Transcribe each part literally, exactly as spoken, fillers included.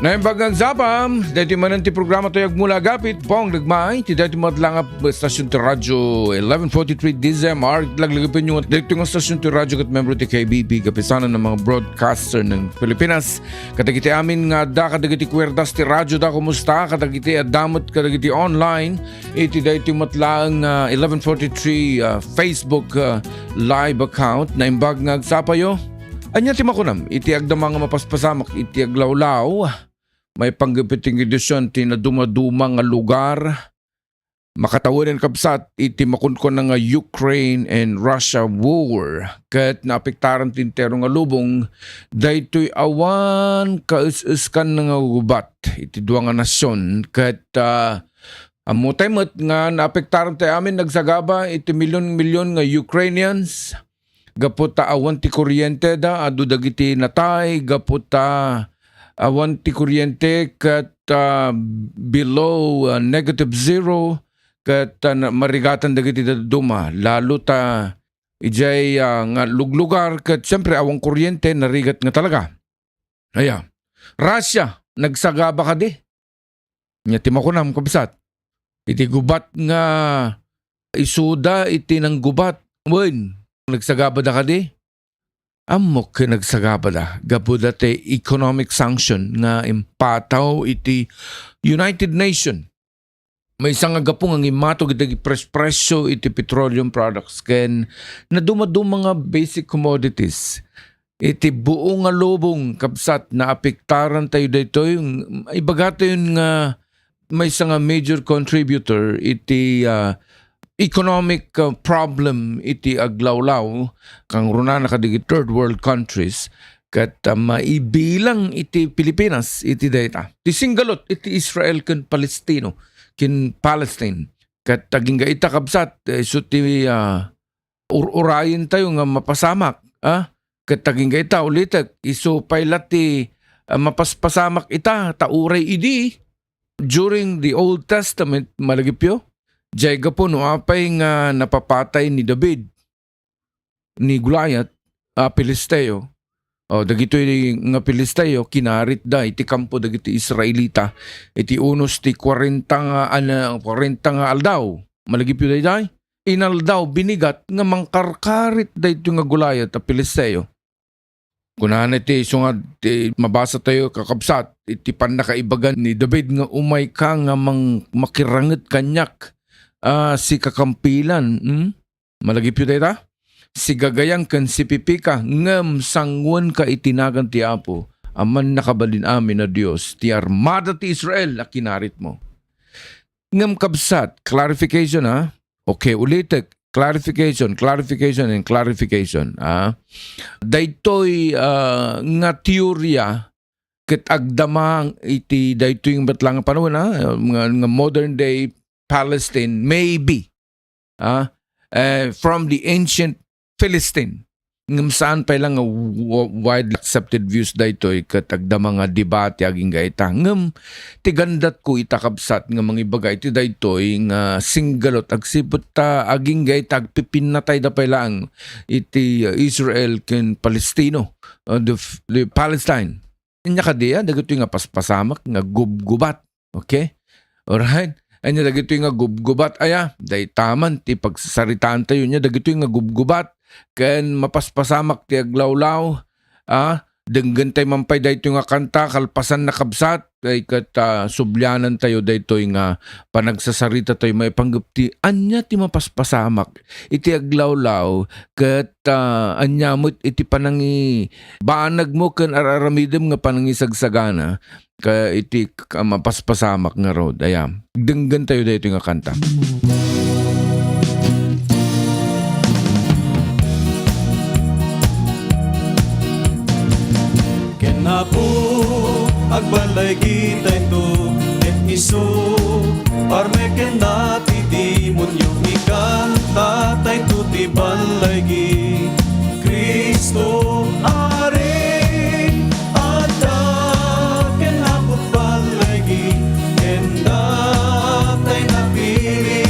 Naimbag nga agsapa, daytoy manen ti programa tayo agmula agapit, Bong Dagmay, ti daytoy met la nga stasyon ti radyo, eleven forty-three D Z M R, laglagipin nyo, daytoy nga stasyon ti radyo ket membro ti K B P, Kapisanan ng mga Broadcaster ng Pilipinas. Kadagiti amin nga adda kadagiti kuwerdas ti radyo da, kumusta? Kadagiti adda met kadagiti online, iti daytoy met laeng nga eleven forty-three, ah, Facebook, ah, live account, naimbag nga agsapayo. Ania ti makunam iti agdama nga mapaspasamak iti aglawlaw? Maipanggep iti kondisyon ti nadumaduma nga lugar. Makatawen, kabsat, iti makunkuna nga Ukraine and Russia war. Ket naapektaran ti entero nga lubong daytoy awan kaes-eskan nga gubat iti dua nga nasion. Ket, ah, ammotay met nga naapektaran ti amin, nagsagaba iti milyon-milyon nga Ukrainians gapu ta awan ti kuryente da, adu dagiti natay gapu ta awan ti kuryente ket, ah, below, ah, negative zero, ket, ah, na-, marigatan dagiti dadduma, lalo ta idiay, ah, nga luglugar ket siempre awan kuryente, narigat nga talaga. Aya. Russia, nagsagaba kadi. Nia ti makunam, kabsat. Iti gubat nga isuda iti nanggubat. Wen, nagsagabada kadi? Ammok ken nagsagabada. Gapu dati economic sanction nga impataw iti United Nation. Maysa nga gapu nga ngimmatog iti pres-, presyo iti petroleum products ken nadumaduma nga basic commodities. Iti buo nga lubong, kabsat, naapektaran tayo daytoy. Ibagatayon nga maysa nga major contributor iti, ah, economic, ah, problem iti aglawlaw, kangrunana kadagiti third world countries, ket, ah, maibilang iti Pilipinas iti dayta. Ti singgalot iti Israel ken Palestino, ken Palestine. Ket agingga ita, kabsat, eh, isu ti, ah, ur-urayen tayo nga mapasamak, ah? Ket agingga ita, ulitek, isu pay la ti, ah, mapaspasamak ita, ta uray idi, during the Old Testament, malagipyo, diay gapu no apay nga napapatay ni David, ni Goliath, a Filisteo. O, dagitoy nga Filisteo, kinaritda iti kampo dagiti Israelita iti unos ti kwarenta nga, ana, kwarenta nga aldaw. Malagipyo daydiay? Inaldaw, binigat nga mangkarkarit daytoy nga Goliath a Filisteo. Kunana iti isu nga ti mabasa tayo, kakabsat, iti pannakaibagan ni David nga, "Umayka nga mang-, makiranget kaniak, a sikakampilan." Hmm? Malagipyo dayta? Sigagayan ken sipipika, ngem sanguenka iti nagan ti Apo, a Mannakabalin-amin a Dios, ti armada ti Israel a kinaritmo. Ngem kabsat, clarification, ha? Okay, ulitek. Clarification, clarification, and clarification, ha? Daytoy, ah, nga teorya ket agdama iti daytoy nga batla nga panawen, ha? Nga, nga modern day Palestine, maybe. Ah, eh, from the ancient Philistine. Ngem saan pay lang nga w-, widely accepted views daytoy ket agdama nga debate agingga ita. Ngem ti gandatko ita, kabsat, nga mangibaga iti daytoy nga singgalot agsipud ta agingga ita agpipinnatayda pay laeng iti, uh, Israel ken Palestino, uh, the f-, the Palestine. Ania kadi, ah, dagitoy nga paspasamak nga gubgubat. Okay? Alright? Ania dagitoy nga gubgubat, aya, dayta man ti pagsasaritaan tayo. Ania dagitoy nga gubgubat ken mapaspasamak ti aglawlaw, ah, denggen tay man pay daytoy nga kanta, kalpasan na, kabsat, kay ket, ah, sublianan tayo daytoy nga panagsasarita tayo maipanggep ti ania ti mapaspasamak iti aglawlaw ket, ah, ania met iti panangi-, banagmo ken ar-aramidem nga panangisagsagana ka iti k-, mapaspasamak ngarud. Aya, denggen tayo daytoy nga kanta. Ken Apo, agballaygi tayto, ket isu, parmek kenna ti demonio, ikanta tayto ti ballaygi. Cristo, Ari, adda ken Apo ballaygi, ken datay napili,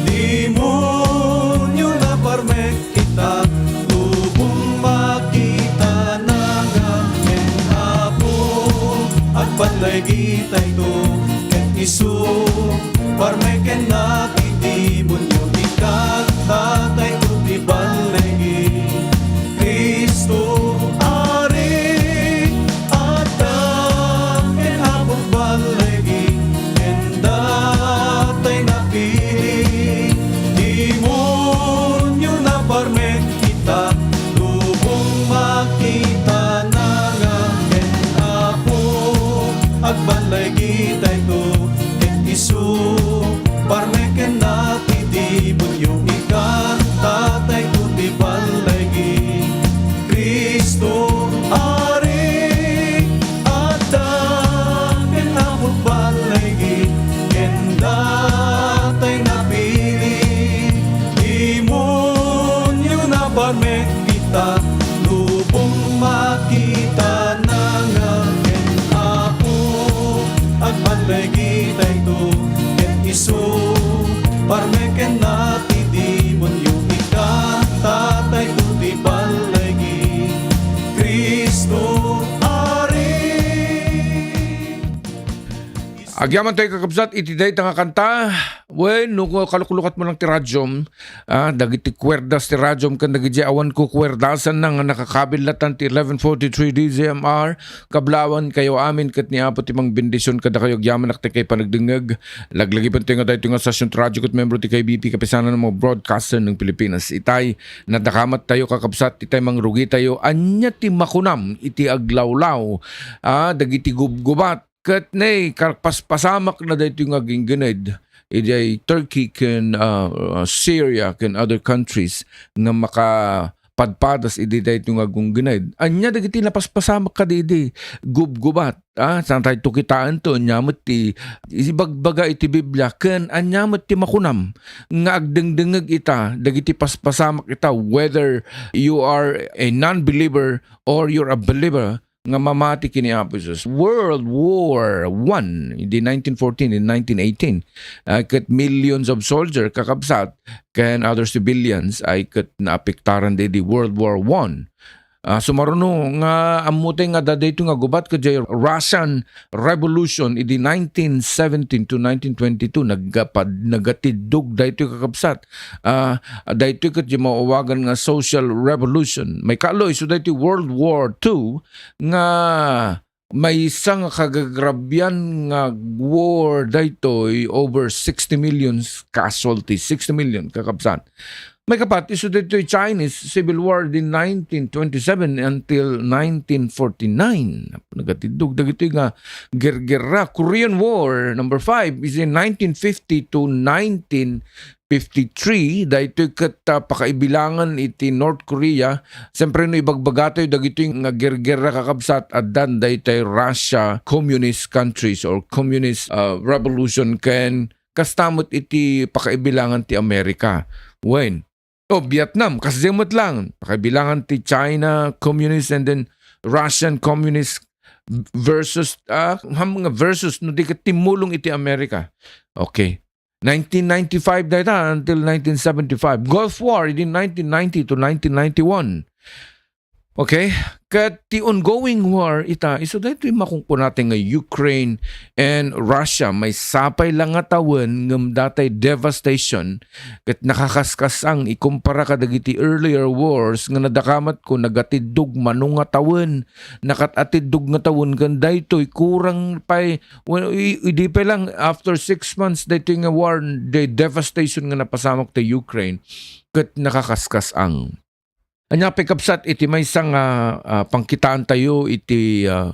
demonio, naparmek ita, lubong makitana nga ken Apo, agpa- Dagitayto ket isu, parmek ken napitimonyo, ikanta tayto ti balligi. Cristo, Ari, adda ken Apo balligi, ken datay napili. Dimonyo na parmek ita, lubong makita na nga ken Apo agballigi tayto, ket isu parmek ken napitimonyo, ikanta tayto ti balligi. Cristo, Ari, adda ken Apo balligi, ken datay napili. Dimonyo na parmek ita, lubong makita na nga ken Apo agballigi tayto, ket isu parmek ken napitimonyo, ikanta tayto ti balligi. Cristo, Ari. Agyaman tayo, kakabsat, iti dayta nga kanta. Wen, no kaluklukat mo lang ti radiom, ah, dagiti kuerdas ti radiom ken dagiti awan ko kuerdasan na nga nakakabil latan ti eleven forty-three D Z M R, kablawan kayo amin ket ni Apo ti mangbendisyon kada kayo. Agyamanak ti kay panagdengngeg. Laglagipen tayo nga daytoy nga stasyon ti radio ket membro ti K B P, Kapisanan ng mga Broadcaster ng Pilipinas. Itay, nadakamat tayo, kakabsat, itay mangrugi tayo. Ania ti makunam iti aglawlaw, ah, dagiti gubgubat, ket ne, karpaspasamak na daytoy nga ginggined idiay Turkey ken, ah, ah, Syria ken other countries nga makapadpadas idi daytoy nga ginggined. Ania dagiti napaspasamak kadi idi gubgubat? Ah, saan tayo kitaen to? Ania met ti ibagbaga iti Biblia ken ania met ti makunam nga agdengdengngeg ita dagiti paspasamak ita, whether you are a non-believer or you're a believer, nga mamati ken ni Apo Jesus. World War One, idi nineteen fourteen and nineteen eighteen, ah, ket millions of soldier, kakabsat, ken other civilians ay ket naapektaran daydi World War One. Ah, sumaruno nga ammotay nga adda daytoy nga gubat ket diay Russian Revolution idi nineteen seventeen to nineteen twenty-two, nagapad-, nagatiddog daytoy, kakabsat. Ah, daytoy ket diay maawagan nga social revolution. Maikatlo, isu daytoy World War Two nga maysa nga kagagrabian nga war daytoy, over sixty million casualties, sixty million, kakabsat. Maikapat, isu daytoy Chinese Civil War di nineteen twenty-seven until nineteen forty-nine. Nagatiddog dagitoy nga gergerra. Korean War, number five, is in nineteen fifty to nineteen fifty-three, daytoy ket, ah, pakaibilangan iti North Korea. Siyempre, no ibagbagatayo dagitoy nga gergerra, kakabsat, addan daytoy Russia, communist countries or communist, ah, revolution, ken kasta met iti pakaibilangan ti Amerika. Wen, o Vietnam, kasdiay met lang, pakaibilangan ti China communist and then Russian communist versus, ah, ham-, nga versus, no di ket timmulong iti Amerika. Okay. Nineteen ninety-five dayta until nineteen seventy-five. Gulf War, idi nineteen ninety to nineteen ninety-one. Okay? Ket ti ongoing war ita, isu daytoy makunkunata nga Ukraine and Russia, maysa pay la nga tawen ngem datay devastation ket nakakaskasang ikumpara kadagiti earlier wars nga nadakamatko, nagatiddog mano nga tawen, nakat-atiddog nga tawen, ken daytoy kurang pay, well, i-, idi pay lang after six months daytoy nga war, the devastation nga napasamak ti Ukraine, ket nakakaskasang. Ania pay, kabsat, iti maysa nga, ah, pangkitaan tayo iti, ah,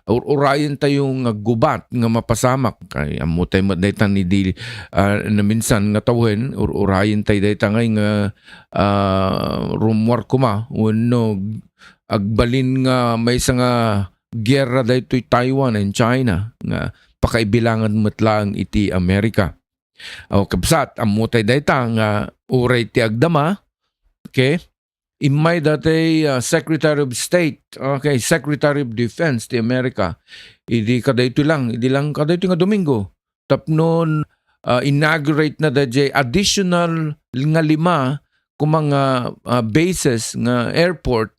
ur-urayen tayo nga gubat nga mapasamak. Kay ammotay met daytan idi, ah, naminsan nga tawen, ur-urayen tayo dayta ngay nga, ah, rummuar koma wenno agbalin nga maysa nga giyerra daytoy Taiwan and China nga pakaibilangan met laeng iti Amerika. O, kabsat, ammotay dayta nga uray ti agdama, okay? Immay datay, ah, Secretary of State, okay, Secretary of Defense ti Amerika, idi kadaytoy lang, idi lang kadaytoy nga Domingo, tapno, ah, inaugurate na dayjay additional nga lima koma nga, ah, bases nga airport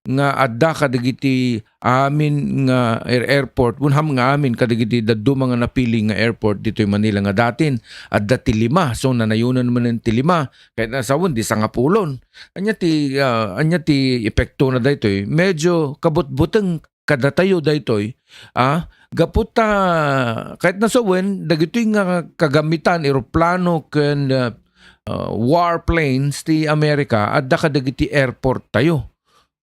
nga adda kadagiti amin nga air-, airport, wenno nga amin kadagiti dadduma nga napili nga airport ditoy Manila nga datin adda ti lima. So, nanayonan manen ti lima. Ket nasawen, di sangapulon. Ania ti, ah, ania ti epektona daytoy? Medyo kabutbuteng kadatayo daytoy, ah, gapu ta, ket nasawen, dagitoy nga kagamitan, eroplano ken, ah, ah, warplanes ti Amerika, adda kadagiti airport tayo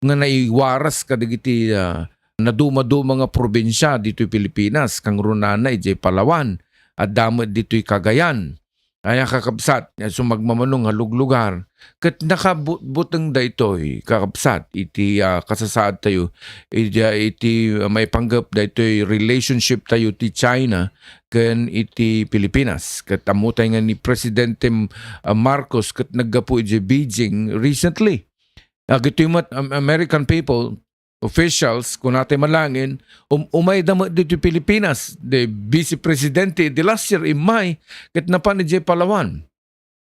nga naiwaras kadagiti, ah, nadumaduma nga probinsia ditoy Pilipinas, kangrunana idiay Palawan, adda met ditoy Cagayan. Aya, kakabsat, nga sumagmamano nga luglugar, ket nakabutbuteng daytoy, kakabsat, iti, ah, kasasaad tayo, iti, iti, ah, maipanggep daytoy relationship tayo ti China ken iti Pilipinas. Ket ammotay nga ni Presidente, ah, Marcos ket naggapu iti Beijing recently. Dagitoy met, am-, American people, officials, kunatay malangin, um-, umayda met ditoy Pilipinas. The Vice Presidente idi last year, immay, ket napan idiay Palawan.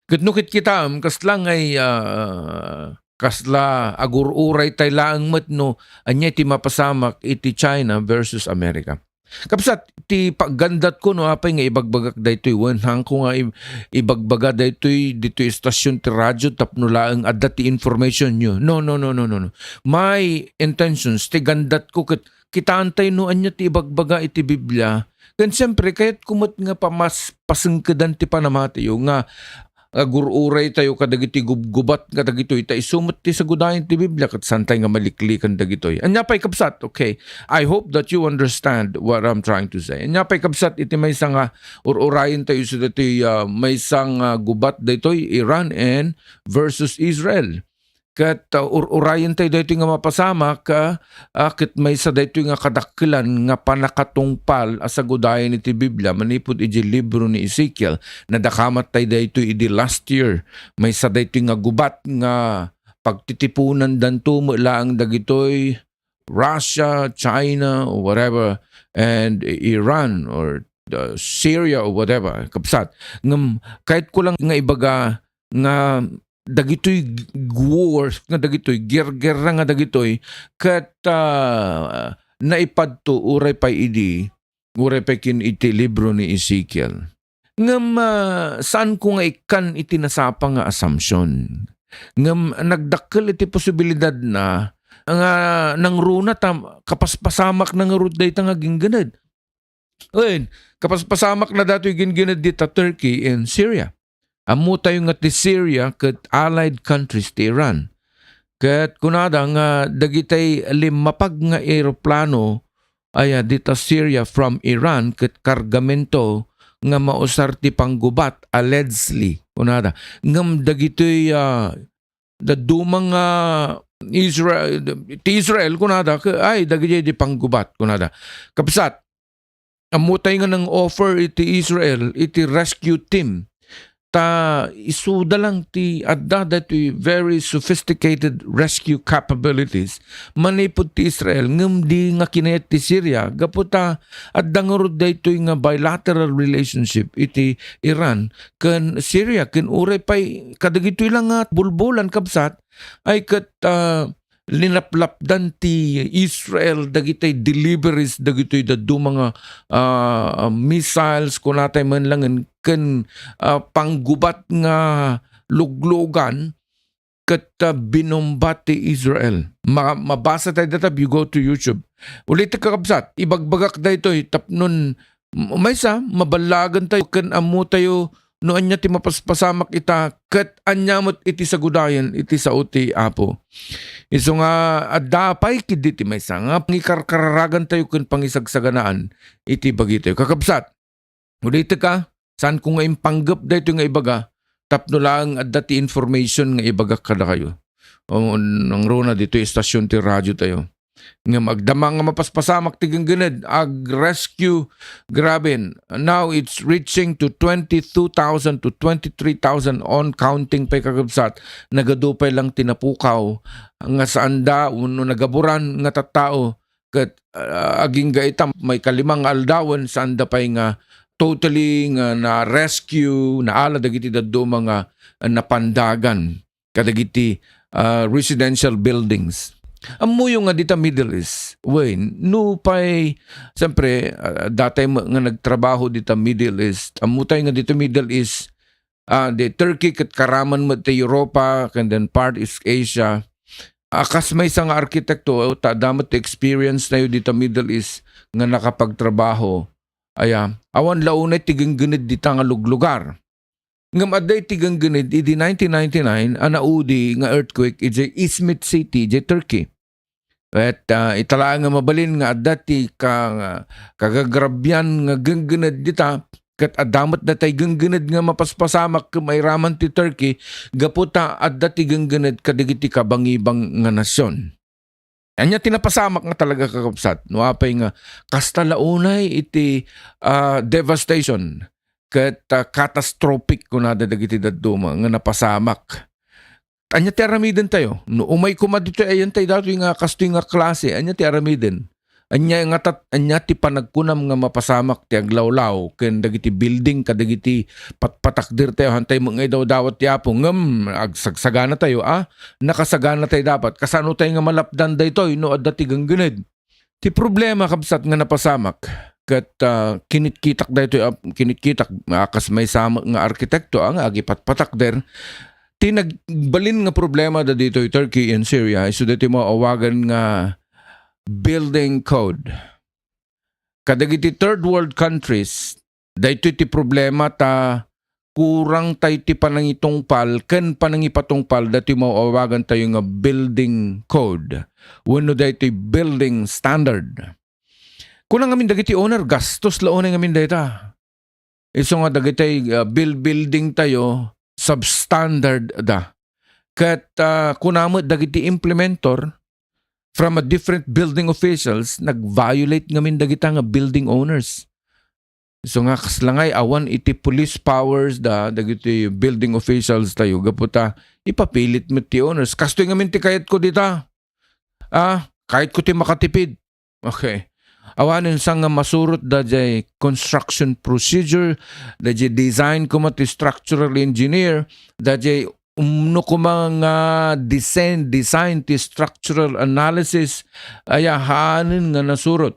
Ket no ket kitaem, kasla ngay, ah, kasla agur-uray tay laeng met no ania ti mapasamak iti China versus America. Kabsat, ti paggandatko no apay nga ibagbagak daytoy, wen, haanko nga ib-, ibagbaga daytoy ditoy istasyon ti radyo tapno laeng adda ti information nyo. No, no, no, no, no, no. My intentions, ti gandatko ket kitaantay no ania ti ibagbaga iti Biblia. Ken siempre, kayatko met nga pamas-, pasengkedan ti panamatiyo nga agur-uray tayo kadagiti gubgubat nga dagitoy, ta isu met ti sagudayen ti Biblia, ket saantay nga maliklikan dagitoy. Ania pay, kabsat, okay? I hope that you understand what I'm trying to say. Ania pay, kabsat, iti maysa nga ur-urayen tayo isu datoy, ah, maysa nga gubat daytoy, Iran and versus Israel. Ket, ah, ur-urayen tayo daytoy nga mapasamak, ah, ah, ket maysa daytoy nga kadakkelan nga pannakatungpal a sagudayen iti Biblia manipud iti libro ni Ezekiel. Nadakamat tayo daytoy idi last year. Maysa daytoy nga gubat nga pagtitipunandanto met laeng dagitoy Russia, China, or whatever, and Iran, or, uh, Syria, or whatever, kabsat. Ngem, kayatko lang nga ibaga nga dagitoy g-, wars nga dagitoy, gergerra nga dagitoy, ket, ah, naipadto uray pay idi, uray pay ken iti libro ni Ezekiel. Ngem, ah, saanko nga ikkan iti nasapa nga assumption. Ngem nagdakkel iti posibilidadna nga nangruna ta kapaspasamakna ngarud dayta nga ginggined. Wen, kapaspasamakna datoy ginggined dita Turkey and Syria. Ammotayo nga ti Syria ket allied countries ti Iran. Ket kunada nga dagitay limmapag nga eroplano aya dita Syria from Iran ket kargamento nga mausar ti panggubat, allegedly, kunada. Ngem dagitoy, ah, dadduma nga Israel, ti Israel, kunada, ke-, ay, dagiti di panggubat, kunada. Kabsat, ammotay nga nang-offer iti Israel iti rescue team. Ta isuda lang ti adda datoy very sophisticated rescue capabilities manipud ti Israel, ngem di nga kinayat ti Syria, gapu ta adda ngarud daytoy nga bilateral relationship iti Iran ken Syria, ken uray pay kadagitoy lang nga bulbulan, kabsat, ay ket, ah, linaplapdan ti Israel dagitay deliveries dagitoy dadduma nga, ah, missiles, kunatay man langen, ken, ah, panggubat nga luglugan ket, ah, binomba ti Israel. Ma-, mabasa tayo data, you go to YouTube. Ulit, kakabsat, ibagbagak daytoy tapnon M-, maysa, maballagan tayo ken ammo tayo no ania ti mapaspasamak ita, ket ania met iti sagudayen iti sao ti Apo. Isu nga adda pay ketdi ti maysa nga pangikarkararagan tayo ken pangisagsaganaan iti bagitayo. Kakabsat, ulitek a, saanko nga impanggep daytoy nga ibaga, tapno laeng adda ti information nga ibagak kadakayo. O, nangruna ditoy istasyon ti radyo tayo. Ngem agdama nga mapaspasamak ti ginggined, ag-rescue, grabe. Now it's reaching to twenty-two thousand to twenty-three thousand on counting pay, kakabsat. Nagadu pay lang ti napukaw nga saanda wenno nagaburan nga tattao. Ket, ah, agingga ita, maikalima nga aldawen, saanda pay nga totally nga na-rescue, naala dagiti dadduma nga, ah, napandagan kadagiti, ah, residential buildings. Ammoyo nga dita Middle East, wen, no pay, siyempre, ah, datay met nga nagtrabaho dita Middle East, ammotay nga dita Middle East, ah, di Turkey ket karaman met ti Europa, and then Far East Asia. Ah, kas maysa nga arkitekto, ta adda met ti experience tayo dita Middle East nga nakapagtrabaho. Aya, awan la unay ti genggened dita nga luglugar. Ngem adda iti genggened idi nineteen ninety-nine a naudi nga earthquake idiay Izmit City, idiay Turkey. Ket, ah, ita laeng nga mabalin nga adda ti ka-, kagagrabian nga genggened dita, ket adda met datay genggened nga mapaspasamak ken mairaman ti Turkey gapu ta adda ti genggened kadagiti kabangibang nga nasion. Ania ti napasamak nga talaga, kakabsat? No apay nga kasta la unay iti, ah, devastation ket, ah, catastrophic kunada dagiti dadduma nga napasamak. Ania ti aramiden tayo? No umay koma ditoy, ayan tayo datoy nga kastoy nga klase, ania ti aramiden? Ania nga tat-, ania ti panagkunam nga mapasamak ti aglawlaw ken dagiti building kadagiti patpatakder tayo, hantay met nga idawdawat ti Apo, ngem agsagsagana tayo, a? Nakasagana tayo dapat. Kasano tayo nga malapdan daytoy no adda ti genggened? Ti problema, kabsat, nga napasamak, ket, ah, kinitkitak daytoy, ah, kinitkitak, ah, kas maysa met nga arkitekto, ah, nga agipatpatakder, ti nagbalin nga problema da ditoy Turkey and Syria, isu daytoy maawagan nga building code. Kadagiti third world countries, daytoy ti problema ta kurang tayo ti panangitungpal ken panangipatungpal daytoy maawagan tayo nga building code wenno daytoy building standard. Kuna ngamin dagiti owner, gastos la unay ngamin dayta. Isu nga dagiti, ah, build-, building tayo, substandard da. Ket, ah, kuna met dagiti implementor from a different building officials, nag-violate ngamin dagita nga building owners. So nga, kasla ngay awan iti police powers da, dagiti building officials tayo, gapu ta ipapilit met ti owners. Kastoy ngamin ti kayatko dita. Ah, kayatko ti makatipid. Okay. Awanen sa nga masurot da jay construction procedure, da jay design koma ti structural engineer, da jay umno koma nga design, design ti structural analysis, aya hanen nga nasurot.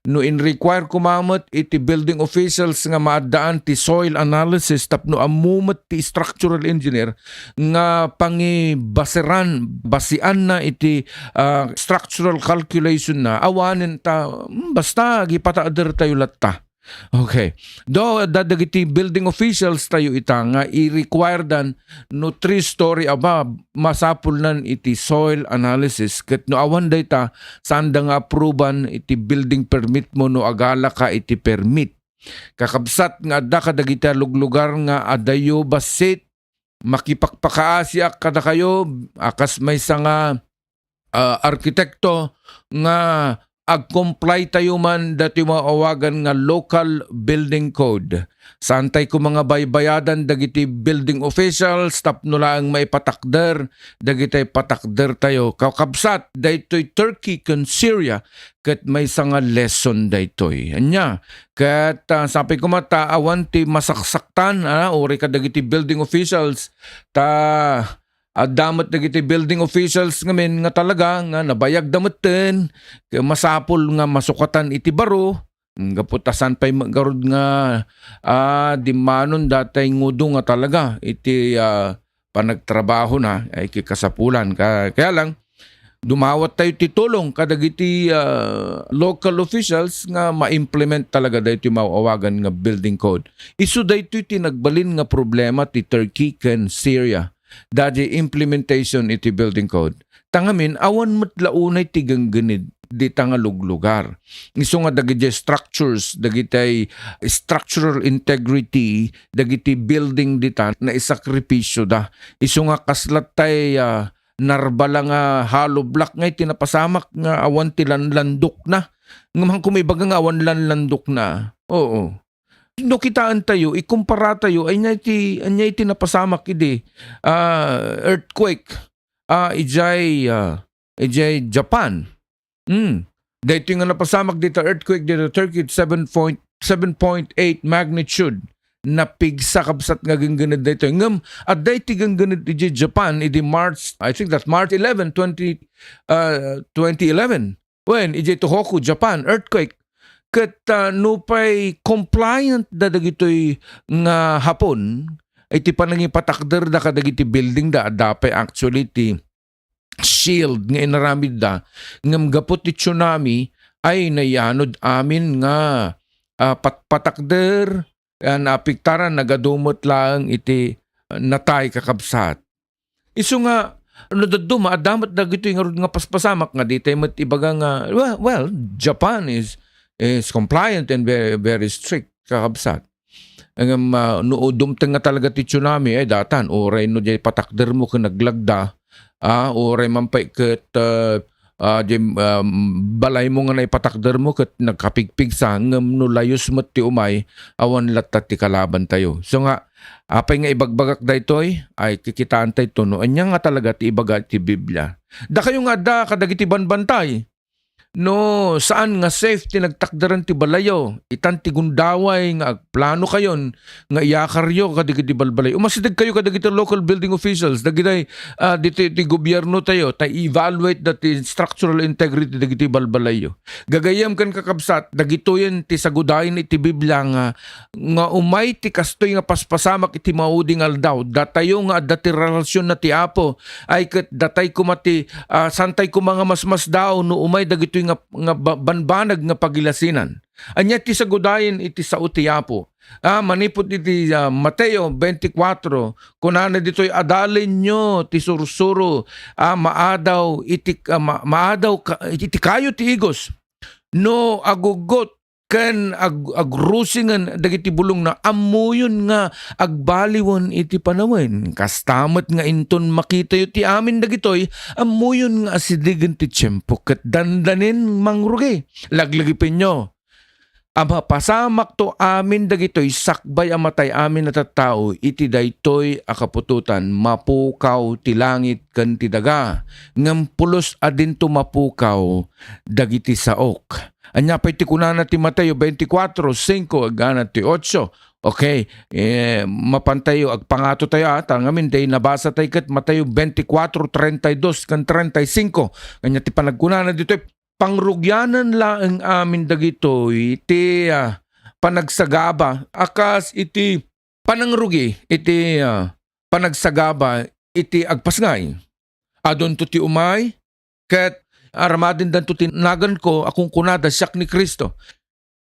No in-require koma met iti building officials nga maaddaan ti soil analysis tapno ammo met ti structural engineer nga pangibaseran, basianna iti, ah, structural calculation na, awanen ta, hmm, basta agipatakder tayo latta. Okay. Do, da-, dagiti building officials tayo ita nga i-require dan no three story above, masapulnan iti soil analysis. Ket no awan dayta, saan da nga approban iti building permit mo no agala ka iti permit. Kakabsat nga adda kadagiti a luglugar nga adayo bassit, makipakpakaasiak kadakayo, a kas maysa nga, ah, arkitekto nga ag-comply tayo man dati maawagan nga local building code. Saan tay koma nga baybayadan dagiti building officials tapno laeng maipatakder dagiti patakder tayo. Kakabsat, daytoy Turkey ken Syria ket maysa nga lesson daytoy. Ania? Ket, ah, sapay koma ta awan ti masaksaktan, ah, uray kadagiti building officials, ta adda met dagiti building officials ngamin nga talaga nga nabayagda metten, ket masapul nga masukatan iti baro, gapu ta saan pay met garud nga, ah, dimmanon datay ngudo nga talaga iti, ah, panagtrabahona, ay, kikasapulan. Ka-, kaya lang, dumawat tayo ti tulong kadagiti, ah, local officials nga ma-implement talaga daytoy maawagan nga building code. Isu daytoy ti nagbalin nga problema ti Turkey ken Syria. Daydiay implementation iti building code. Ta ngamin, awan met la unay ti genggenid dita nga luglugar. Isu nga dagiti structures, dagiti structural integrity, dagiti building dita, naisakripisyo da. Isu nga kasla tay, ah, narbala nga hollow block nga iti napasamak nga awan ti lanlandokna. Ngem haanko maibaga nga awan lanlandokna. Oo. No kitaan tayo, ikumpara tayo, ania iti, ania iti napasamak idi, ah, earthquake, ah, idiay, ah, idiay Japan. Hmm. Daytoy nga napasamak dita earthquake dita Turkey, seven point, seven point eight magnitude. napigsa, kabsat, nga ginggined daytoy. Ngem adda iti ginggined idiay Japan idi March, I think that March eleven, twenty, uh, twenty eleven. Wen, idiay Tohoku, Japan, earthquake. Ket, ah, nupay compliant da dagitoy nga Hapon, iti panangipatakderda kadagiti building da, adda pay actually ti shield nga inaramidda, ngem gapu ti tsunami ay nayanod amin nga, ah, patpatakder, ah, naapektaran, nagadu met laeng iti, ah, natay, kakabsat. Isu nga, no dadduma, adda met dagitoy ngarud nga paspasamak nga ditay met ibaga nga, well, well, Japan is, is compliant and very, very strict, kakabsat. Ngem, ah, no dumteng nga talaga ti tsunami, ay datan, uray no diay patakdermo ken naglagda, ah, uray man pay ket, ah, ah, diay, ah, balaymo nga naipatakdermo ket nagkapigpigsa, ngem no layus met ti umay, awan latta ti kalabantayo. So nga, apay nga ibagbagak daytoy, ay kikitaantayto no ania nga talaga ti ibaga ti Biblia. Dakayo nga adda kadagiti banbantay, no saan nga safe ti nagtakderan ti balayyo, itan ti gundaway nga agplanokayon nga iyakaryo kadagiti balbalay. Umasidegkayo kadagiti local building officials, dagiti, ah, diti, ti gobiernotayo, ta evaluate da ti structural integrity dagiti balbalayyo. Gagayyem ken kakabsat, dagitoyen ti sagudayen iti Biblia nga, nga umay ti kastoy nga paspasamak iti maudi nga aldaw. Datayo nga adda ti relasionna ti Apo, ay ket datay koma ti, ah, saantay koma nga masmasdaaw no umay dagitoy nga, nga ba-, banbanag nga pagilasinan. Ania ti sagudayen iti sao ti Apo? Ah, manipud iti, ah, Mateo twenty-four, kunana ditoy, "Adalenyo ti sursuro, ah, maadaw iti, ah, ma-, maadaw ka-, iti kayo ti igos. No aguggot ken ag-, agrusingen dagiti bulongna, ammoyon nga agbaliwen iti panawen." Kasta met nga inton makitayo ti amin dagitoy, ammoyon nga asidegen ti tiempo ket dandanin mangrugi. Laglagipenyo a mapasamakto amin dagitoy sakbay a matay amin a tattao iti daytoy a kaputotan. Mapukaw ti langit ken ti daga, ngem pulos a dinto mapukaw dagiti saok. Ania pay ti kunana ti Mateo twenty-four cinco agana ti ocho? Okay, eh, mapantayo, agpangato tayo, ah, ta ngamin, day nabasa tayo ket Mateo twenty-four treinta y dos ken treinta y cinco. Ania ti panagkunana ditoy? Pangrugianan laeng amin dagitoy ti, ah, panagsagaba a kas iti panangrugi iti, ah, panagsagaba iti agpasngay. Adunto ti umay ket aramadendanto ti naganko a kunkunada, "Siak ni Cristo."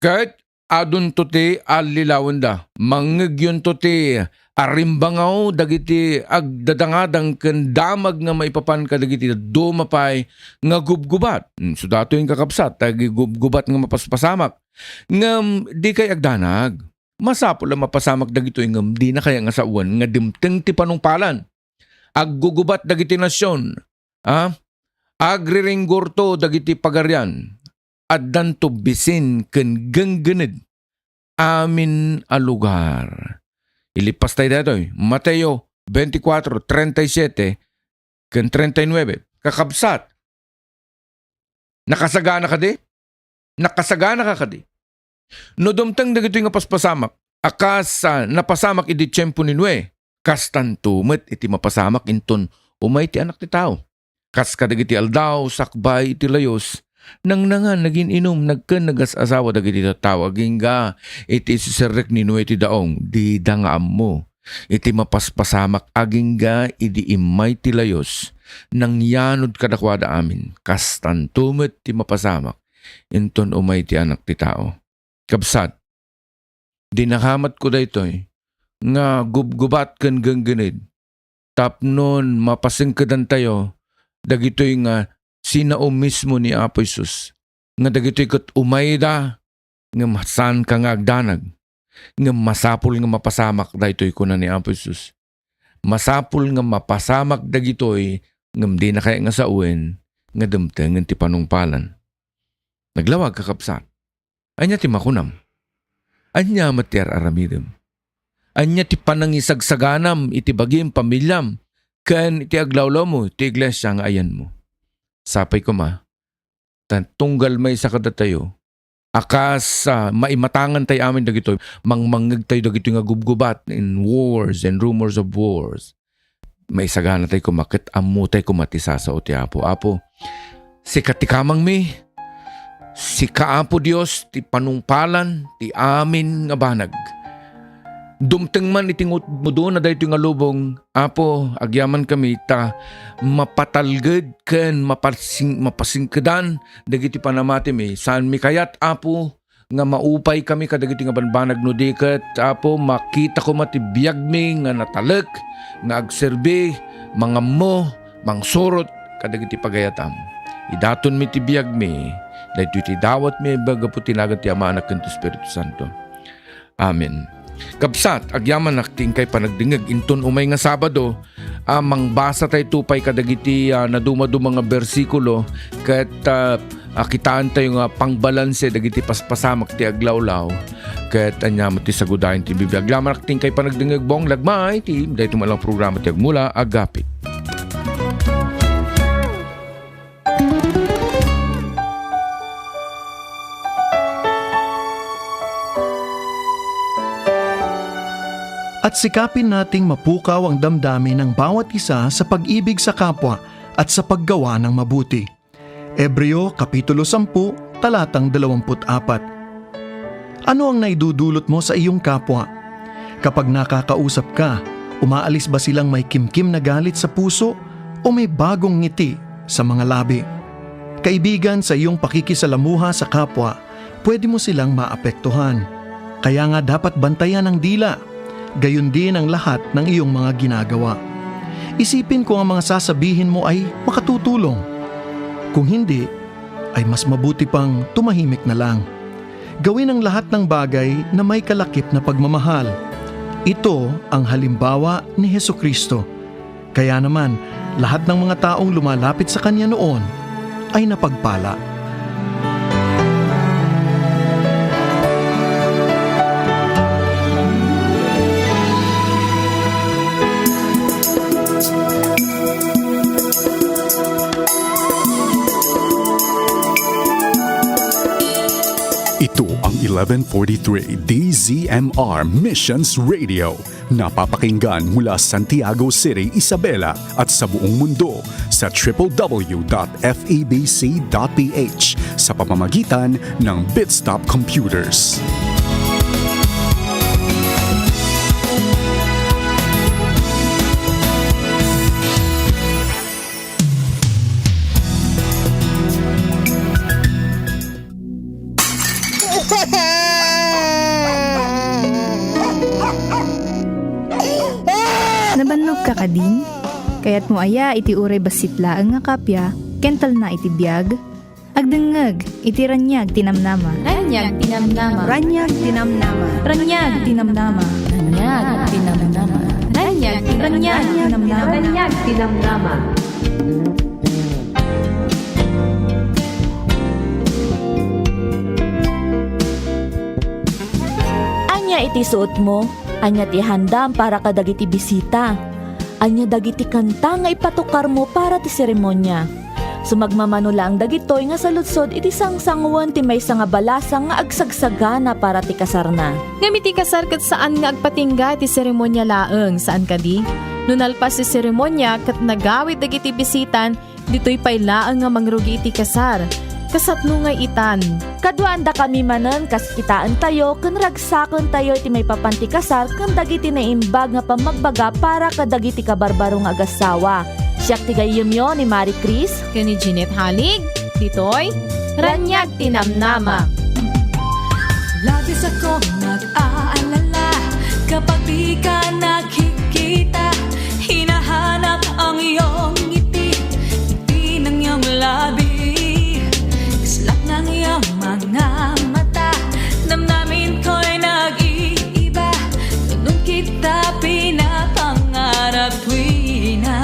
Ket adunto ti allilawenda. Mangngegyonto ti arimbangaw dagiti agdadangadang ken damag nga maipapan kadagiti dadduma pay nga gubgubat. Hmm, so datoy, kakabsat, dagiti gubgubat nga mapaspasamak. Ngem dikay agdanag. Masapul a mapasamak dagitoy ngem dinakay nga sawen nga dimteng ti panungpalan. Aggugubat dagiti nasion, a? Agriringgurto dagiti pagarian. Addanto bisin ken genggened amin a lugar. Ilipas tayo daytoy. Mateo twenty-four treinta y siete ken treinta y nueve. Kakabsat, nakasagana kadi? Nakasagana ka kadi? No dumteng dagitoy nga paspasamak, a kas, ah, napasamak idi tiempo ni Noe, kastanto met iti mapasamak inton umay ti Anak ti Tao. Kas kadagiti aldaw sakbay iti layus, nangnangan, nagin-inum, nagken nagas-asawa dagiti tattao agingga iti iserrek ni Noe ti daong. Dida nga ammo iti mapaspasamak agingga idi immay ti layus, nangyanod kadakuada amin. Kastanto met ti mapasamak inton umay ti Anak ti Tao. Kabsat, dinakamatko daytoy nga gubgubat ken genggened tapnon mapasengkedantayo dagitoy nga sinao mismo ni Apo Jesus, nga dagitoy ket umayda ngem saanka nga agdanag. Ngem masapul nga mapasamak daytoy, kuna ni Apo Jesus. Masapul nga mapasamak dagitoy ngem dinakay nga sawen nga dumtengen ti panungpalan. Naglawag, kakabsat. Ania ti makunam? Ania met ti ar-aramidem? Ania ti panangisagsaganam iti bagim, pamiliam, ken iti aglawlawmo iti iglesia nga ayanmo? Sapay koma, ta tunggal maysa kadatayo, a kas, ah, maimatangan tay amin dagitoy, mangmangngeg tay dagitoy nga gubgubat in wars and rumors of wars. Maisagana tay koma ket ammo tay koma ti sasao ti Apo. Apo, sika ti kamangmi, sika, Apo Dios, ti panungpalan ti amin nga banag. Dumteng man iti ngudmudona daytoy nga lubong, Apo, agyamankami ta mapatalged ken mapasing-, mapasingkedan dagiti panamatimi. Saanmi kayat, Apo, nga maupaykami kadagiti nga banbanag no di ket, Apo, makita koma ti biagmi nga natalek, nga agserbi, mangammo, mangsurot kadagiti pagayatam. Idatonmi ti biagmi, daytoy ti dawatmi a biag gapu ti nagan ti Ama, Anak, ken ti Espiritu Santo. Amen. Kabsat, agyamanak ti inkay panagdengngeg inton umay nga Sabado, a mangbasa tayo pay kadagiti, ah, nadumaduma nga bersikulo ket, ah, a, kitaentayo nga pangbalanse dagiti paspasamak ti aglawlaw ket ania met ti sagudayen ti bibiag. Agyamanak ti inkay panagdengngeg, Bong Lagmay, ti daytoy met lang programa ti Agmula, Agapit. At sikapin nating mapukaw ang damdamin ng bawat isa sa pag-ibig sa kapwa at sa paggawa ng mabuti. Hebreo, Kapitulo sampu, talatang dalawampu't apat. Ano ang naidudulot mo sa iyong kapwa? Kapag nakakausap ka, umaalis ba silang may kimkim na galit sa puso o may bagong ngiti sa mga labi? Kaibigan, sa iyong pakikisalamuha sa kapwa, pwede mo silang maapektuhan. Kaya nga dapat bantayan ang dila, gayon din ang lahat ng iyong mga ginagawa. Isipin kung ang mga sasabihin mo ay makatutulong. Kung hindi, ay mas mabuti pang tumahimik na lang. Gawin ang lahat ng bagay na may kalakip na pagmamahal. Ito ang halimbawa ni Jesucristo. Kaya naman, lahat ng mga taong lumalapit sa kanya noon ay napagpala. Ito ang eleven forty-three D Z M R Missions Radio. Napapakinggan mula Santiago City, Isabela, at sa buong mundo sa triple W dot F E B C dot P H sa pamamagitan ng Bitstop Computers. Nabannog ka kadin? Kayatmo aya iti uray bassit laeng nga kappia ken talna iti biag? Agdengngeg iti Raniag ti Namnama. Raniag ti Namnama. Raniag ti Namnama. Raniag ti Namnama. Raniag ti Namnama. Raniag ti Namnama. Raniag ti Namnama. Ania iti suotmo? Ania ti handam para kadagiti bisita? Ania dagiti kanta nga ipatukarmo para ti seremonia? Sumagmamano laeng dagitoy nga saludsod iti sangsangoen ti maysa nga balasang nga agsagsagana para ti kasarna. Ngem iti kasar ket saan nga agpatingga iti seremonia laeng, saan kadi? No nalpas ti seremonia ket nagawid dagiti bisitan, ditoy pay laeng nga mangrugi iti kasar. Kasatno ngay itan? Kaduaandakami manen kas kitaentayo ken ragsakentayo iti maipapan ti kasar ken dagiti naimbag nga pammagbaga para kadagiti kabarbaro nga agassawa. Siak ti gayyemyo ni Marie Chris ken ni Jeanette Halig. Ditoy, Raniag ti Namnama. Labis akong nag-aalala kapag di ka nakikita. Hinahanap ang iyong ngiti, ngiti ng iyong labi. Kaslap ng iyong mga mata. Damdamin ko'y nag-iiba. Ganun kita pinapangarap tuwina.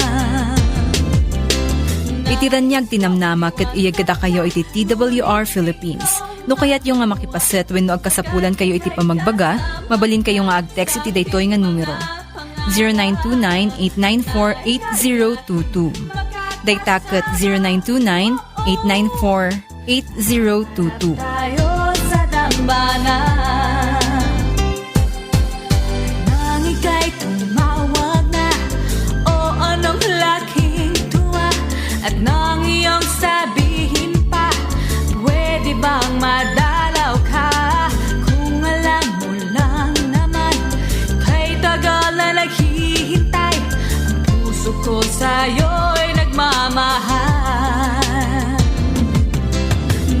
Iti Raniag ti Namnama ket iyegkadakayo iti T W R Philippines. No kayatyo nga makipaset wenno agkasapulankayo iti pammagbaga, mabalinkayo nga ag-text iti daytoy nga numero, zero nine two nine, eight nine four, eight zero two two. Dayta ket zero nine two nine, eight nine four, eight zero two two. bana. Nang ika'y tumawag na, o anong laking tuwa? At nang iyong sabihin pa, pwede bang madalaw ka? Kung alam mo lang naman, kay tagal na naghihintay, ang puso ko sa'yo'y nagmamahal.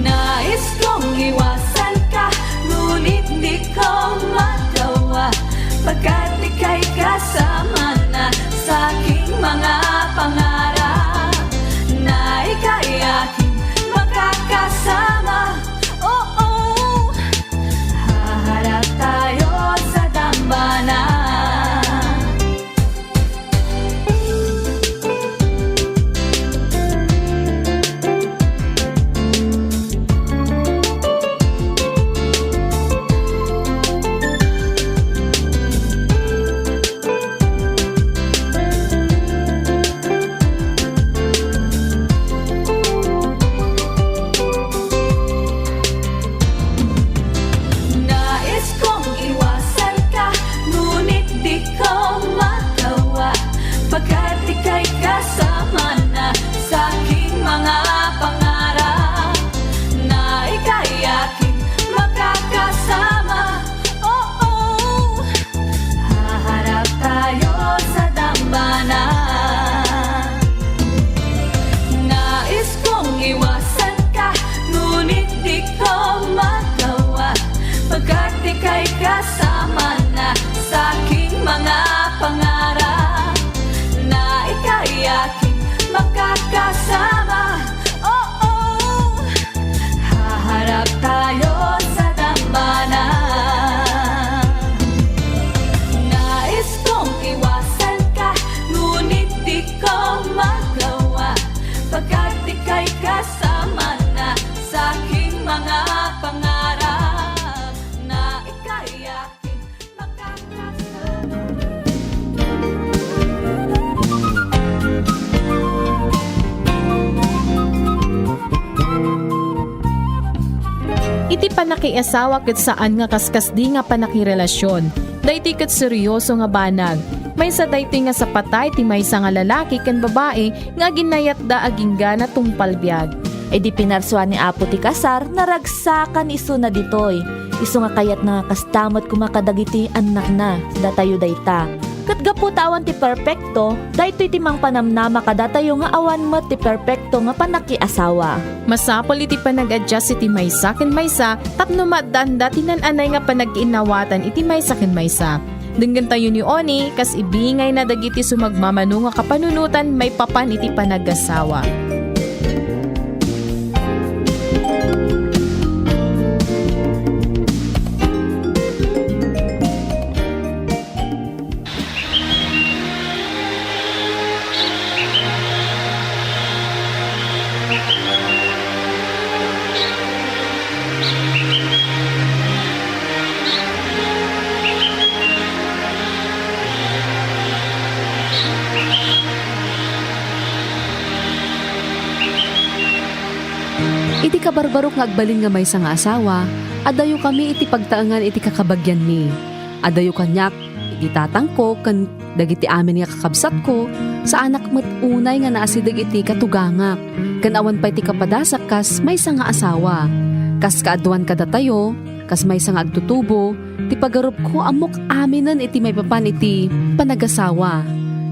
Nais kong iwasan ka, ngunit di ko magawa, pagkat ika'y kasama na sa aking mga pangarap. Na ika'y aking makakasama, oo, haharap tayo sa dambana. Nais kong iwasan ka, ngunit di ko magawa, pagkat ika'y kasama na sa aking mga pangarap. Na ika'y aking makakasama, oo, haharap tayo sa dambana. Nais kong iwasan ka, ngunit di ko magawa, pagkat ika'y kasama na sa aking mga pangarap. Na ika'y aking makakasama, oo, haharap tayo sa dambana. Nais kong iwasan ka, ngunit di ko magawa, pagkat ika'y kasama na sa aking mga pangarap. Na ika'y aking makakasama. Iti panakiasawa ket saan nga kaskasdi nga panakirelasion. Daytoy ket seryoso nga banag. Maysa daytoy nga sapata iti maysa nga lalaki ken babai nga aginayatda agingga natungpal biag. Idi pinarsuan ni Apo ti kasar, naragsakan isuna ditoy. Isu nga kayatna nga kasta met koma kadagiti annakna, datayo dayta. Ket gapu ta awan ti perpekto, daytoy ti mangpanamnama kadatayo nga awan met ti perpekto nga panakiasawa. Masapul iti panag-adjust iti maysa ken maysa tapno maaddaanda ti naan-anay nga panagkinnawatan iti maysa ken maysa. Denggentayo ni Oni kas ibingayna dagiti sumagmamano nga kapanunotan maipapan iti panagasawa. Iti kabarbarok nga agbalin nga maysa nga asawa, adayokami iti pagtaengan iti kakabagianmi. Adayo kaniak iti tatangko ken dagiti amin nga kakabsatko, saanak met unay nga naasideg iti katugangak, ken awan pay ti kapadasak kas maysa nga asawa. Kas kaaduan kadatayo, kas maysa nga agtutubo, ti pagarupko ammok aminen iti maipapan iti panagasawa.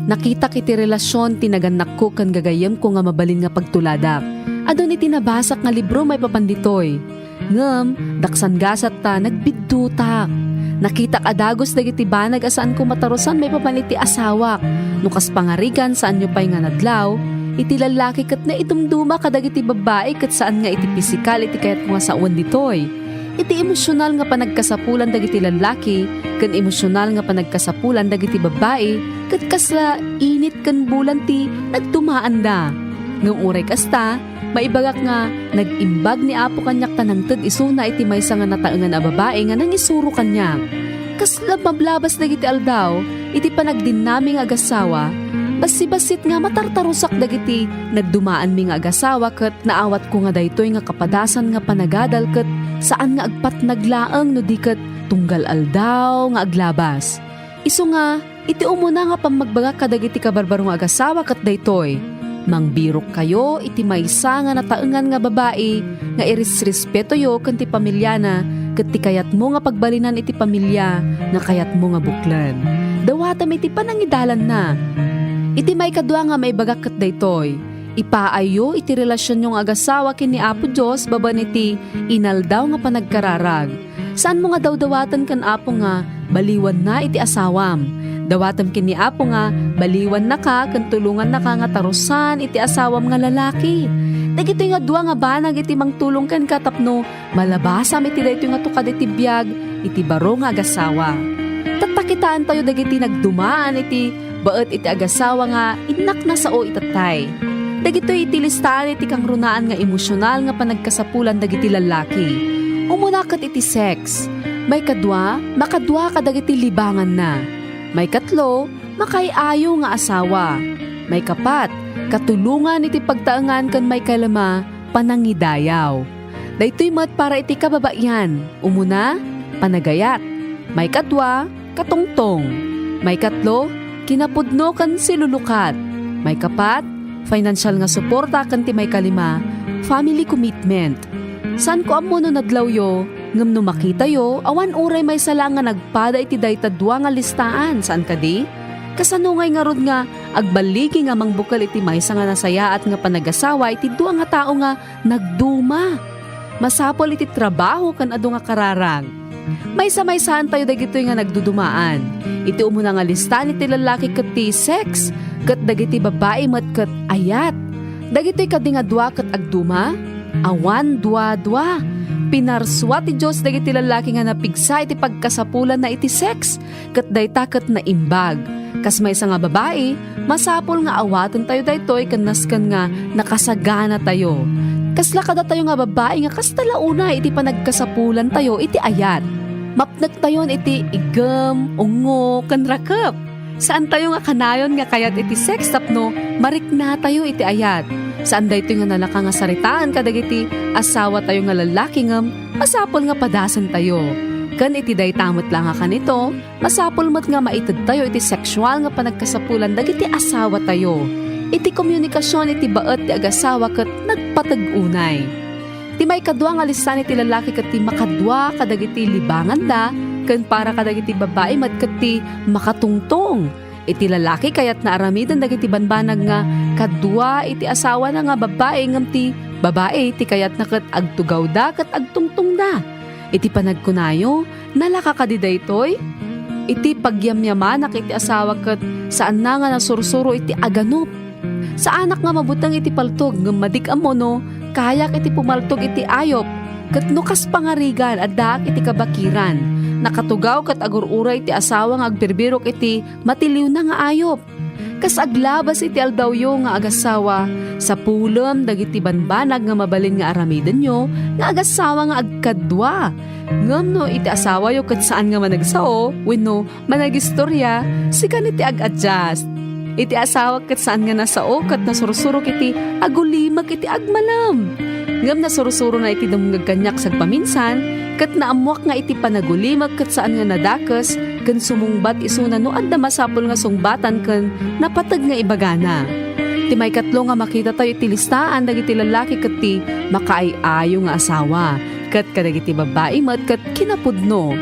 Nakitak iti relasion ti nagannakko ken gagayyemko nga mabalin nga pagtuladak. Adun iti nabasak nga libro maipapan ditoy. Ngem, daksan gasat ta nagbiddutak. Nakitak a dagus dagiti banag a saanko matarusan maipapan iti asawak. No kas pangarigan, saanyo pay nga nadlaw, iti lallaki ket naidumduma kadagiti babbai ket saan nga iti pisikal iti kayatko nga sawen ditoy. Iti emosional nga panagkasapulan dagiti lallaki ken emosional nga panagkasapulan dagiti babbai ket kasla init ken bulan ti nagdumaanda. Ngem uray kasta, maibagak nga nag-imbag ni Apo kaniak ta nangted isuna iti maysa nga nataengan a babai nga nangisuro kaniak. Kasla mablabas dagiti aldaw, iti panagdinnami nga agassawa, Bassit-bassit nga matartarusak dagiti nagdumaanmi nga agasawa ket naawatko nga daytoy nga kapadasan nga panagadal ket saan nga agpatnag laeng no di ket tunggal aldaw nga aglabas. Isu nga, iti umuna nga pammagbagak kadagiti kabarbaro nga agasawa ket daytoy, mangbirokkayo iti maysa nga nataengan nga babai nga iresrespetoyo ken ti pamiliana ket ti kayatmo nga pagbalinan iti pamilia nga kayatmo nga buklen. Dawatem iti panangidalanna. Iti maikadua nga maibagak ket daytoy, ipaayyo iti relasionyo nga agasawa ken ni Apo Dios babaen iti inaldaw nga panagkararag. Saanmo nga dawdawaten ken Apo nga baliwanna iti asawam. Dawatem ken ni Apo nga baliwannaka ken tulongannaka nga tarusan iti asawam nga lalaki. Dagitoy nga dua nga banag iti mangtulong kenka tapno malabasam iti daytoy nga tukad iti biag iti baro nga agasawa. Tatta kitaentayo dagiti nagdumaan iti baet iti agasawa nga innak nasao itattay. Dagitoy iti listaan iti kangrunaan nga emosyonal nga panagkasapulan dagiti lallaki. Umuna ket iti sex. Maikadua, makadua kadagiti libanganna. Maikatlo, makaay-ayo nga asawa. Maikapat, katulongan iti pagtaengan ken maikalima, panangidayaw. Daytoy met para iti kababaian. Umuna, panagayat. Maikadua, katungtong. Maikatlo, kinapudno ken silulukat. Maikapat, financial nga suporta ken ti maikalima, family commitment. Saanko ammo no nadlawyo, ngem no makitayo, awan uray maysa laeng nga nagpada iti dayta dua nga listaan, saan kadi? Kasano ngay ngarud nga agballigi nga mangbukel iti maysa nga nasayaat nga panagasawa iti dua nga tao nga nagduma. Masapul iti trabaho ken adu nga kararag. Maysa-maysaantayo dagitoy nga nagdudumaan. Iti umuna nga listaan iti lallaki ket ti sex, ket dagiti babbai met ket ayat. Dagitoy kadi nga dua ket agduma? Awan dua-dua. Pinarsua ti Dios dagiti lallaki nga napigsa iti pagkasapulanna iti sex. Ket dayta ket naimbag. Kas maysa nga babai, masapul nga awatentayo daytoy ken nasken nga nakasaganatayo. Kasla kadatayo nga babai nga kasta la unay iti panagkasapulantayo iti ayat. Mapnektayon iti igem, ungo, ken rakep. Saantayo nga kanayon nga kayat iti sex tapno mariknatayo iti ayat. Saan daytoy nga nalaka nga saritaan kadagiti asawatayo nga lallaki ngem masapul nga padasentayo. Ken iti dayta met la nga kanito, Masapul met nga maitedtayo iti seksual nga panagkasapulan dagiti asawatayo. Iti komunikasion iti baet ti agasawa ket nagpateg unay. Ti maikadua nga listaan iti lallaki ket ti makadua kadagiti libanganda, ken para kadagiti babbai met ket ti makatungtong. Iti lallaki, kayatna aramiden dagiti banbanag nga kadua iti asawana nga babbai, ngem ti babbai ti kayatna ket agtugawda ket agtungtongda. Iti panagkunayo, nalaka kadi daytoy? Iti pagyamyamanak iti asawa ket saanna nga nasursuro iti aganup. Saanak nga mabuteng iti paltog ngem madik ammo no kayak iti pumaltog iti ayop ket no kas pangarigan addaak iti kabakiran. Nakatugaw ket agur-uray ti asawa nga agbirbirok iti matiliwna nga ayop. Kas aglabas iti aldawyo nga agasawa, sapulem dagiti banbanag nga mabalin nga aramidenyo nga agasawa nga agkadua. Ngem no iti asawayo ket saan nga managsao wenno managistoria, sika ti ag-adjust. Iti asawa ket saan nga nasao ket nasursurok iti agulimek iti agmalem. Ngem nasursurona iti dumngeg kaniak sagpaminsan, ket naammoak nga iti panagulimek ket saan nga nadakes ken sumungbat isuna no adda masapul nga sungbatan ken napateg nga ibagana. Ti maikatlo nga makitatayo iti listaan dagiti lallaki ket ti makaay-ayo nga asawa, ket kadagiti babbai met ket kinapudno.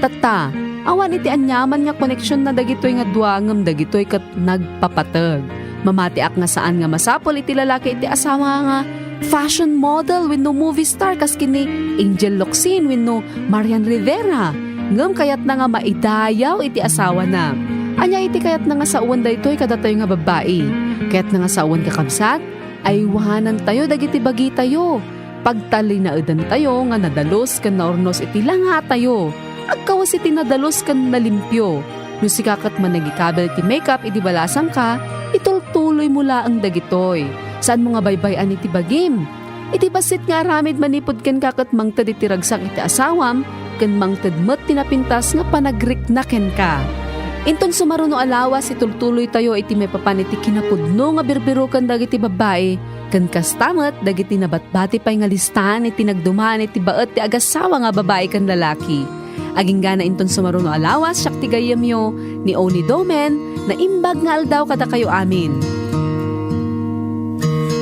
Tatta, awan iti aniaman nga koneksionna dagitoy nga dua ngem dagitoy ket nagpapateg. Mamatiak nga saan nga masapul iti lalaki iti asawa nga fashion model wenno movie star kas ken ni Angel Locsin wenno Marian Rivera. Ngem kayatna nga maidayaw iti asawana. Ania iti kayatna nga sawen daytoy kadatayo nga babbai? Kayatna nga sawen, kakabsat, aywanantayo dagiti bagitayo. Pagtalinaedantayo nga nadalus ken naurnos iti langatayo. Agkawes iti nadalus ken nalimpio. No sika ket managikabil iti makeup idi balasangka, itultuloymo laeng dagitoy. Saanmo nga baybay-an iti bagim. Iti bassit nga aramid manipud kenka ket mangted iti ragsak iti asawam, ken mangted met ti napintas nga panagrikna kenka. Inton sumaruno a lawas, itultuloytayo iti maipapan iti kinapudno nga birbiroken dagiti babbai, ken kasta met dagiti nabatbati pay nga listaan iti nagduman iti baet ti agassawa nga babbai ken lalaki. Aginggana inton sumaruno a lawas, siak ti gayyemyo, ni Oni Domen, naimbag nga aldaw kadakayo amin.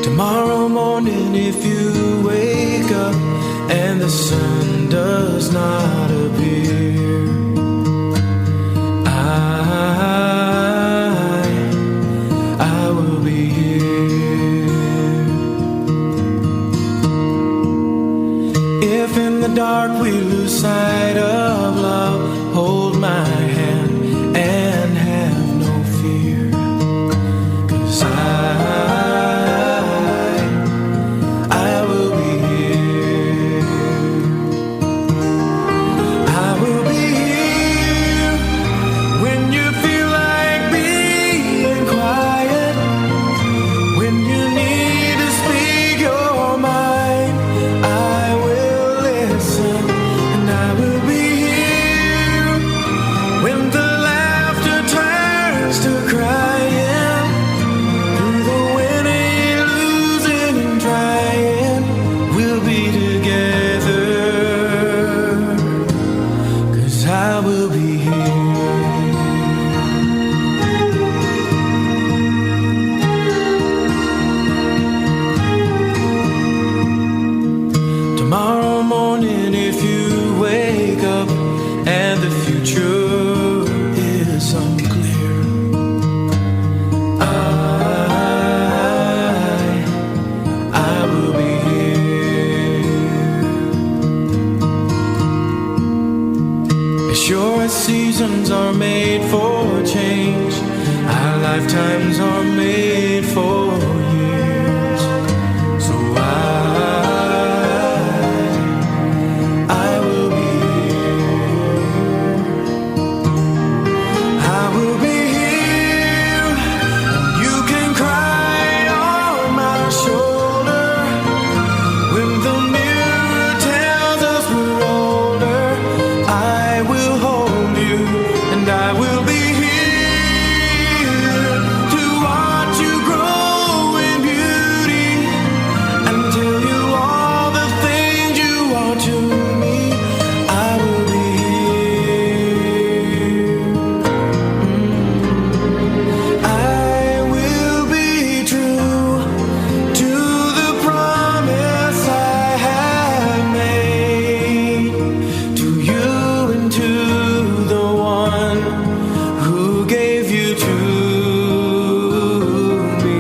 Tomorrow morning, if you wake up and the sun does not appear, I, I will be here. If in the dark we lose sight of love, hold my hand and have no fear. 'Cause I, I will be here. I will be here when you feel like being quiet. When you need to speak your mind, I will listen and I will be here. When the laughter turns to crying, through the winning, losing, and trying, we'll be together. 'Cause I will be here. Tomorrow morning, if you wake up and the future is unclear, I, I will be here. As sure as seasons are made for change, our lifetimes are made for years. So I, I will be here. I will be here, and you can cry on my shoulder. When the mirror tells us we're older, I will hold you, and I will be here to watch you grow in beauty and tell you all the things you are to me. I will be here. Mm. I will be true to the promise I have made to you and to the one who gave you to me.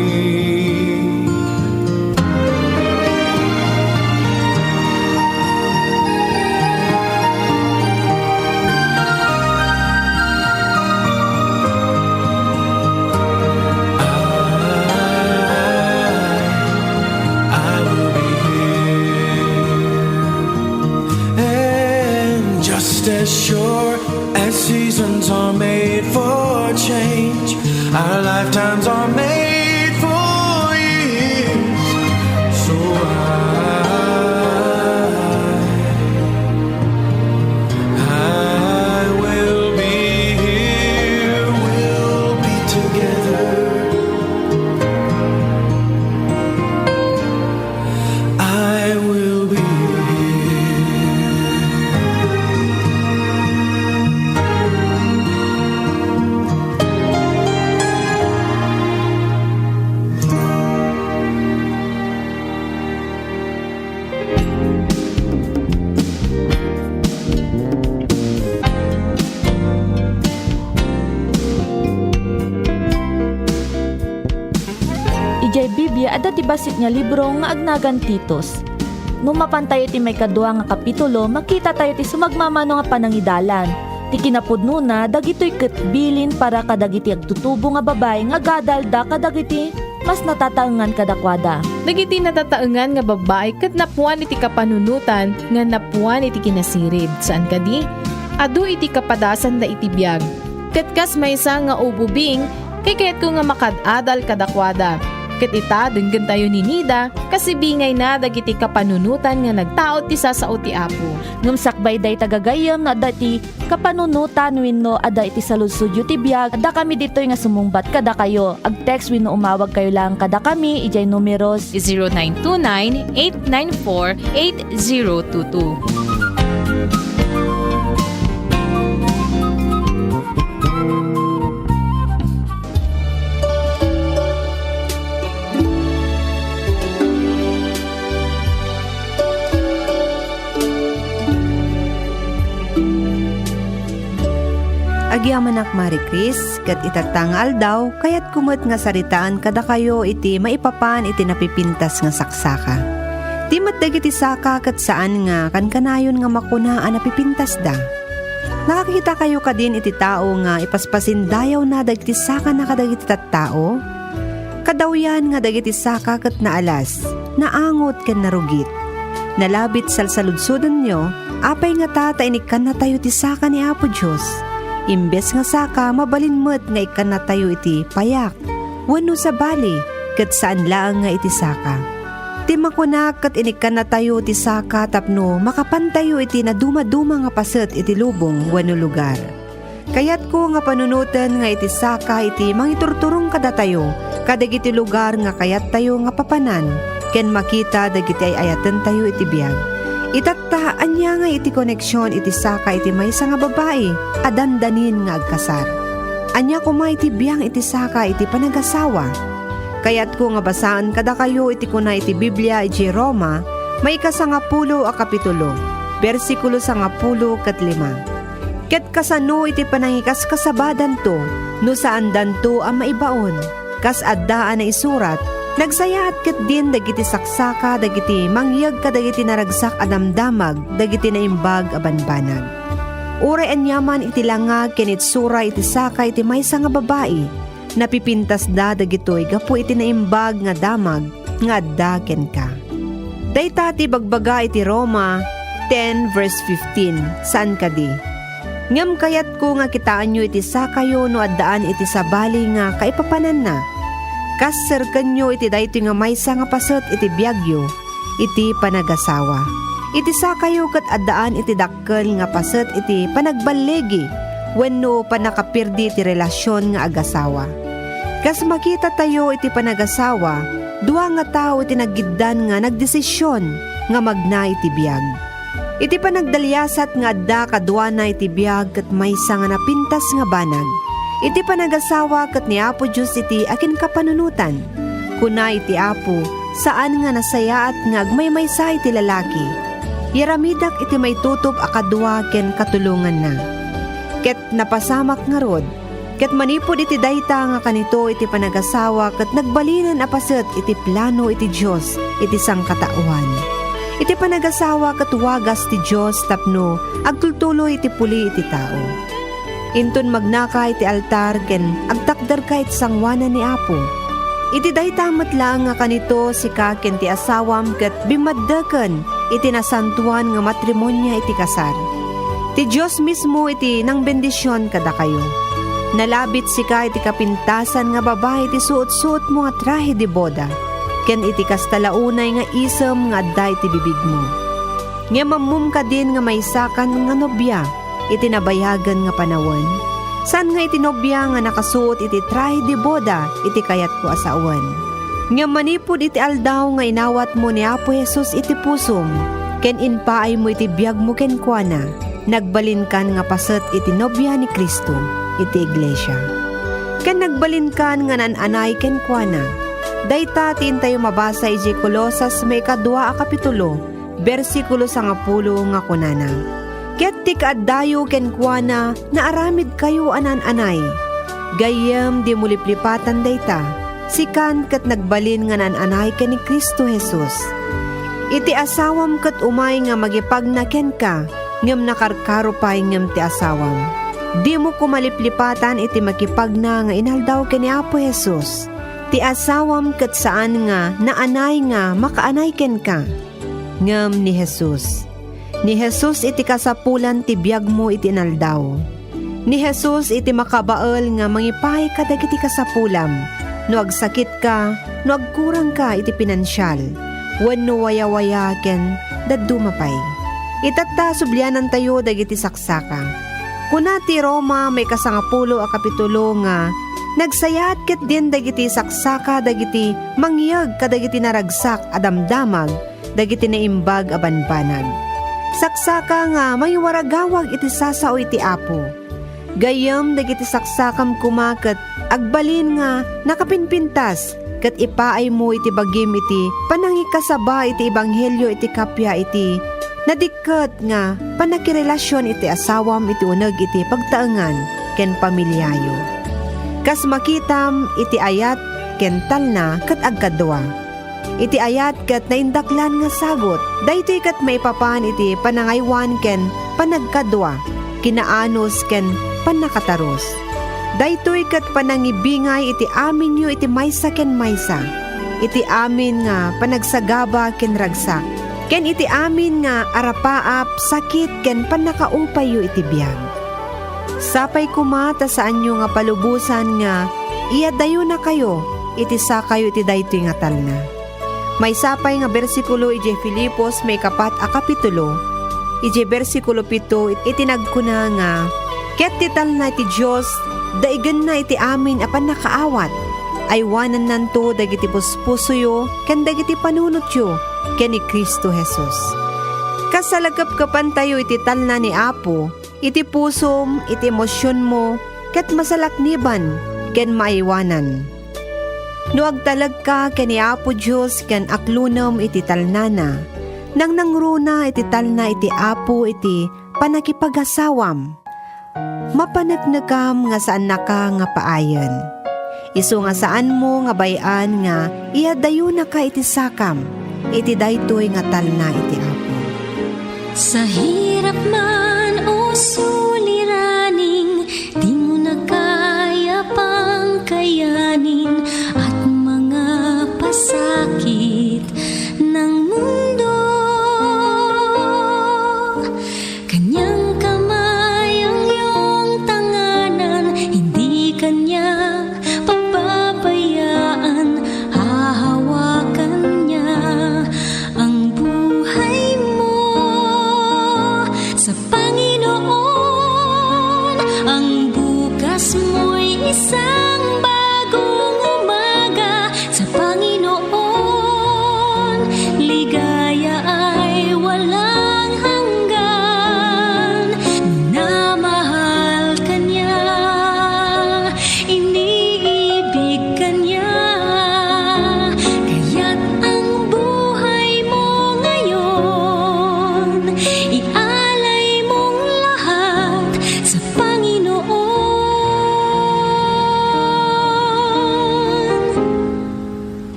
I, I will be here. And just as sure as seasons are made for change, our lifetimes are made for years. So I, I will be here, we'll be together. I will be here. Idiay Biblia, adda ti bassit nga libro nga agnagan Titus. No mapantayo iti maikadua nga kapitulo, makitatayo ti sumagmamano nga panangidalan. Ti kinapudnona, dagitoy ket bilin para kadagiti agtutubo nga babbai nga agadalda kadagiti mas natataengan kadakuada. Dagiti natataengan nga babbai ket napuan iti kapanunotan nga napuan iti kinasirib. Saan kadi? Adu iti kapadasanda iti biag. Ket kas maysa nga ububing, kayatko nga makad-adal kadakuada. Ket ita, denggentayo ni Nida, kasibingayna dagiti kapanunotan nga nagtaud ti sasao ti Apo. Ngem sakbay dayta gagayyem no adda iti kapanunotan wenno adda iti saludsodyo ti biag, addakami ditoy nga sumungbat kadakayo. Ag-text wenno umawagkayo laeng kadakami idiay numeros zero nine two nine, eight nine four, eight zero two two. Agyamanak, Mari Chris, ket itatta nga aldaw, kayatko met nga saritaan kadakayo iti maipapan iti napipintas nga saksaka. Di met dagiti saka ket saan nga kankanayon nga makuna a napipintasda. Nakakitakayo kadin iti tao nga ipaspasindayawna dagiti sakana kadagiti tattao? Kadawyan nga dagiti saka ket naalas, naangot ken narugit. Nalabit salsaludsodenyo, apay ngata ta inikkannatayo ti saka ni Apo Dios? Imbes nga saka, mabalin met nga ikkannatayo iti payak wenno sabali, ket saan laeng nga iti saka. Ti makunak ket inikkannatayo ti saka tapno makapantayo iti nadumaduma nga paset iti lubong wenno lugar. Kayatko nga panunoten nga iti saka iti mangiturturong kadatayo kadagiti lugar nga kayattayo nga papanan ken makita dagiti ay-ayatentayo iti biag. Itatta, ania nga iti koneksion iti saka iti maysa nga babai a dandanin nga agkasar? Ania koma iti biang iti saka iti panagasawa? Kayatko nga basaen kadakayo iti kuna iti Biblia idiay Roma, maikasangapulo a kapitulo, bersikulo sangapulo ket lima. Ket kasano iti panangikaskasabadanto no saandanto a maibaon? Kas adda a naisurat, nagsayaat ketdin dagiti saksaka dagiti mangyeg kadagiti naragsak a damdamag dagiti naimbag a banbanag. Uray aniaman iti langa ken itsura iti saka iti maysa nga babai, napipintasda dagitoy gapu iti naimbag nga damag nga adda kenka. Dayta ti ibagbaga iti Roma ten verse fifteen, saan kadi? Ngem kayatko nga kitaenyo iti sakayo no addaan iti sabali nga kaipapananna. Kas serkenyo iti daytoy nga maysa nga paset iti biagyo, iti panagasawa. Iti sakayo ket addaan iti dakkel nga paset iti panagballigi wenno pannakapirdi ti relasion nga agasawa. Kas makitatayo iti panagasawa, dua nga tao iti naggiddan nga nagdesision nga magna iti biag. Iti panagdaliasat nga adda kaduana iti biag ket maysa nga napintas nga banag. Iti panagasawa ket ni Apo Dios iti akinkapanunotan. Kuna iti Apo, saan nga nasayaat nga agmaymaysa iti lalaki. Yaramidak iti maitutop a kadua ken katulonganna. Ket napasamak ngarud, ket manipud iti dayta nga kanito iti panagasawa ket nagbalinen a paset iti plano iti Dios iti sangkataoan. Iti panagasawa ket wagas ti Dios tapno agtultuloy iti puli iti tao. Inton magnaka iti altar ken agtakderka iti sangoanan ni Apo. Iti dayta met laeng nga kanito, sika ken ti asawam ket bimmaddeken iti nasantoan nga matrimonia iti kasar. Ti Dios mismo iti nangbendision kadakayo. Nalabit sika iti kapintasan nga babai iti suot-suotmo nga trahe de boda, ken iti kasta la unay nga isem nga adda iti bibigmo. Ngem ammom kadin nga maysakan nga nobia iti nabayagen nga panawen? Saan nga iti nobia nga nakasuot iti trahe de boda iti kayatko a sawen. Ngem manipud iti aldaw nga inawatmo ni Apo Jesus iti pusom, ken impaaymo iti biagmo kenkuana, nagbalinkan nga paset iti nobia ni Cristo, iti iglesia. Ken nagbalinkan nga naan-anay kenkuana. Dayta ti intayo mabasa idiay Colosas maikadua a kapitulo, bersikulo sangapulo nga kunana, "Ket ti kaaddayo kenkuana, naaramidkayo a naan-anay. Gayyem, dimo liplipatan dayta, sikan ket nagbalin nga naan-anay ken ni Cristo Jesus." Iti asawam ket umay nga mangipagna kenka, ngem nakarkaro pay ngem ti asawam. Dimo koma liplipatan iti makipagna nga inaldaw ken ni Apo Jesus. Ti asawam ket saan nga naanay nga makaanay kenka. Ngem ni Jesus. Ni Jesus iti kasapulan ti biagmo iti inaldaw. Ni Jesus iti makabael nga mangipaay kadagiti kasapulam. no agsakitka, no agkurangka iti pinansial, wenno wayawaya ken dadduma pay. Itatta, sublianantayo dagiti saksaka. Kuna ti Roma maikasangapulo a kapitulo nga, "Nagsayaat ketdin dagiti saksaka dagiti mangyeg kadagiti naragsak a damdamag dagiti naimbag a banbanag." Saksaka nga mangiwaragawag iti sasao iti Apo. Gayyem dagiti saksakam koma ket agbalin nga nakapinpintas ket ipaaymo iti bagim iti panangikasaba iti ebanghelio iti kappia iti nadikket nga pannakirelasion iti asawam iti uneg iti pagtaengan ken pamiliayo. Kas makitam, iti ayat ken talna ket agkadua. Iti ayat ket naindaklan nga sagut. Daytoy ket maipapan iti panangaywan ken panagkadua, kinaanus ken pannakatarus. Daytoy ket panangibingay iti aminyo iti maysa ken maysa, iti amin nga panagsagaba ken ragsak, ken iti amin nga arapaap, sakit, ken pannakaupayyo iti biag. Sapay koma ta saanyo nga palubosan nga iyadayonakayo iti sakayo iti daytoy nga talna. Maysa pay nga bersikulo idiay Filipos maikapat a kapitulo, idiay bersikulo pito iti nagkuna nga, "Ket ti talna ti Dios, daigenna iti amin a pannakaawat, aywanannanto dagiti puspusoyo ken dagiti panunotyo ken ni Cristo Jesus." Kasalakepkepantayo iti talna ni Apo, iti pusom, iti emosionmo, ket masalakniban ken maaywanan. No agtalekka ken ni Apo Dios ken aklonem iti talnana, nangnangruna iti talna iti Apo iti pannakipagasawam, mapaneknekam nga saannaka nga paayen. Isu nga saanmo nga bay-an nga iyadayonaka iti sakam iti daytoy nga talna iti Apo. Sahirap man o suliraning, dimo na kaya pangkayanin at mga pasakit ng mundo. Kanyang kamay ang iyong tanganan, hindi kanya pababayaan, hahawakan niya ang buhay mo. Sa Panginoon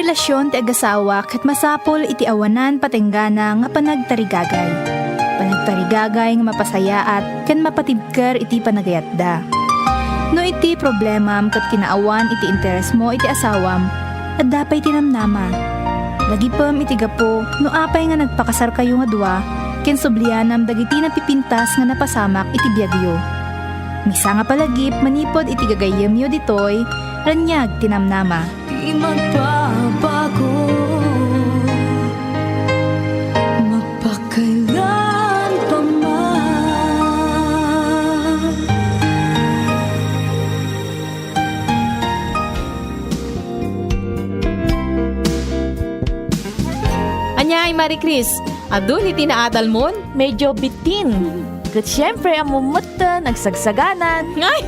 Relasyon ti agasawa ket masapul iti awanan patenggana nga panagtarigagay. Panagtarigagay nga mapasayaat ken mapatibker iti panagayatda. No iti problemam ket kinaawan iti interesmo iti asawam, adda pay ti namnama. Lagipem iti gapu no apay nga nagpakasarkayo nga dua ken sublianam dagiti napipintas nga napasamak iti biagyo. Maysa nga palagip manipud iti gagayyemyo ditoy, raniag ti namnama. Di magbabago, magpakailan pa man. Ania, Marie Chris, adu ni ti naadalmon? Medyo bitin. Ket siyempre, ammom metten, agsagsaganan. Ay,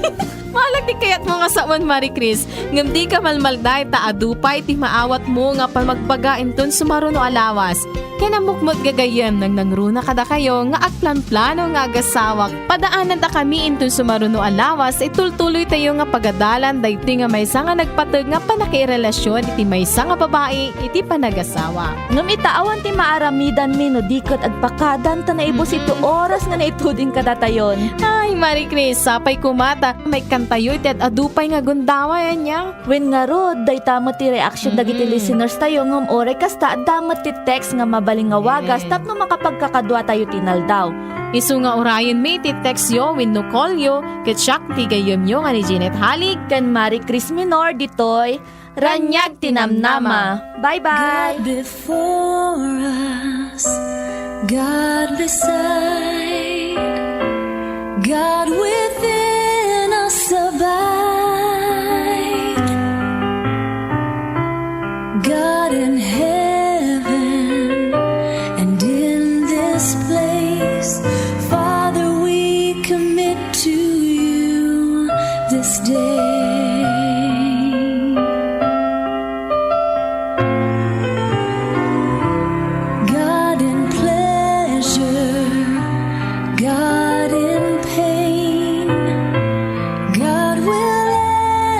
malak ti kayatmo nga sawen, Marie Chris. Ngem dika malmaldayag ta adu pay ti maawatmo nga pamagbaga inton sumaruno a lawas. Ken ammok met gagayyem, nangnangruna kadakayo nga agplanplano nga agasawak. Padaanandakami inton sumaruno a lawas, itultuloytayo nga pagadalan daytoy nga maysa nga nagpateg nga pannakairelasyon iti maysa nga babai iti panagasawa. Ngem ita, awan ti maaramidanmi no di ket agpakadan ta naibus iti oras nga naituding kadatayon. Ay, Marie Chris, sapay koma ta maikkantayo iti ad-adu pay nga gundaway, ania? Wen ngarud, dayta met ti reaksyon dagiti listeners tayo, ngem uray kasta, adda met ti text nga mabalin nga wagas tapno makapagkakaduatayo ti inaldaw. Isu nga urayenmi ti textyo wenno callyo, ket siak ti gayyemyo nga ni Jeanette Halig ken Marie Chris Minor ditoy Raniag ti Namnama. Bye-bye! God before us, God beside, God within us abide. God in heaven and in this place, Father, we commit to you this day. God in pleasure, God in pain, God will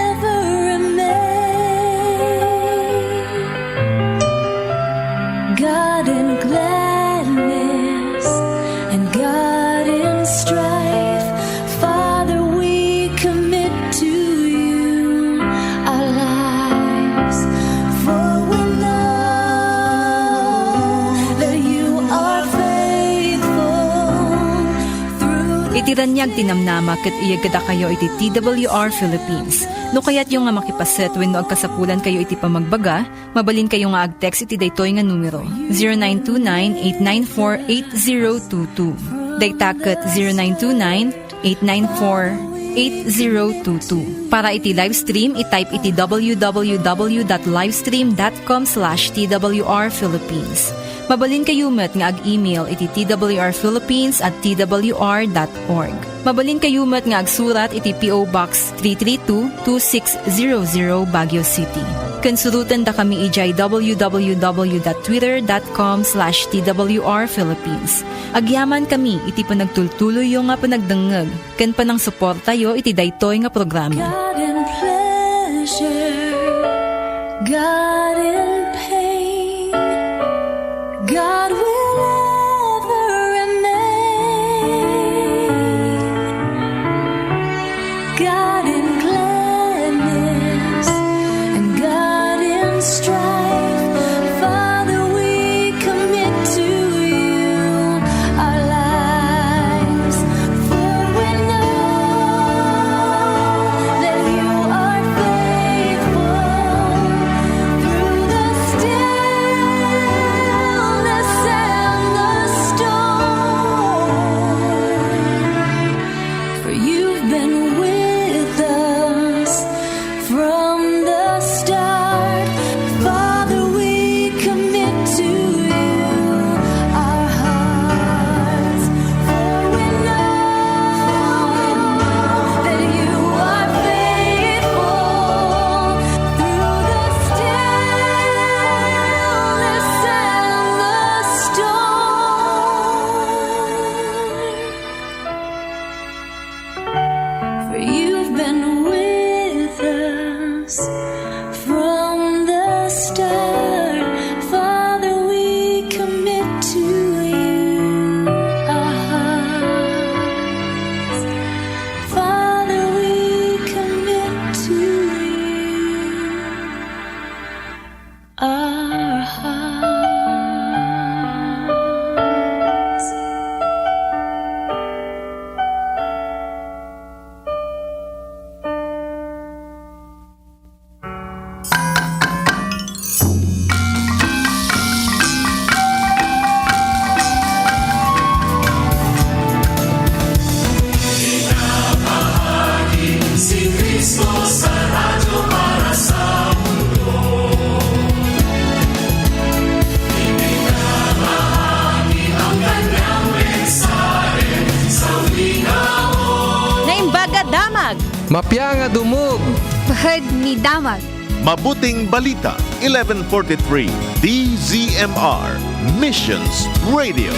ever remain. God in gladness and God in strife, Father, we commit to you our lives, for we know that you are faithful through the Iti Raniag ti Namnama ket iyeg kadakayo iti T W R Philippines. No kayatyo nga makipaset wenno agkasapulankayo iti pamagbaga, mabalinkayo nga ag-text iti daytoy nga numero, zero nine two nine, eight nine four, eight zero two two. Dayta ket zero nine two nine, eight nine four, eight zero two two. Para iti live stream, i-type iti w w w dot livestream dot com slash t w r philippines. Mabalinkayo met nga ag-email iti t w r philippines at t w r dot org. Mabalinkayo met nga agsurat iti P O Box three three two, two six zero zero, Baguio City. Ken surotendakami idiay w w w dot twitter dot com slash t w r philippines. Agyamankami iti panagtultuloyyo nga panagdengngeg ken panangsuportayo iti daytoy nga programa. God in pleasure, God in pain, God will ever remain. God in gladness and God in strife, Father, we commit to you our lives, for we know that you are faithful through the Mapia nga dumog. Bahed ni damag. Mabuting Balita, eleven forty-three, D Z M R, Missions Radio.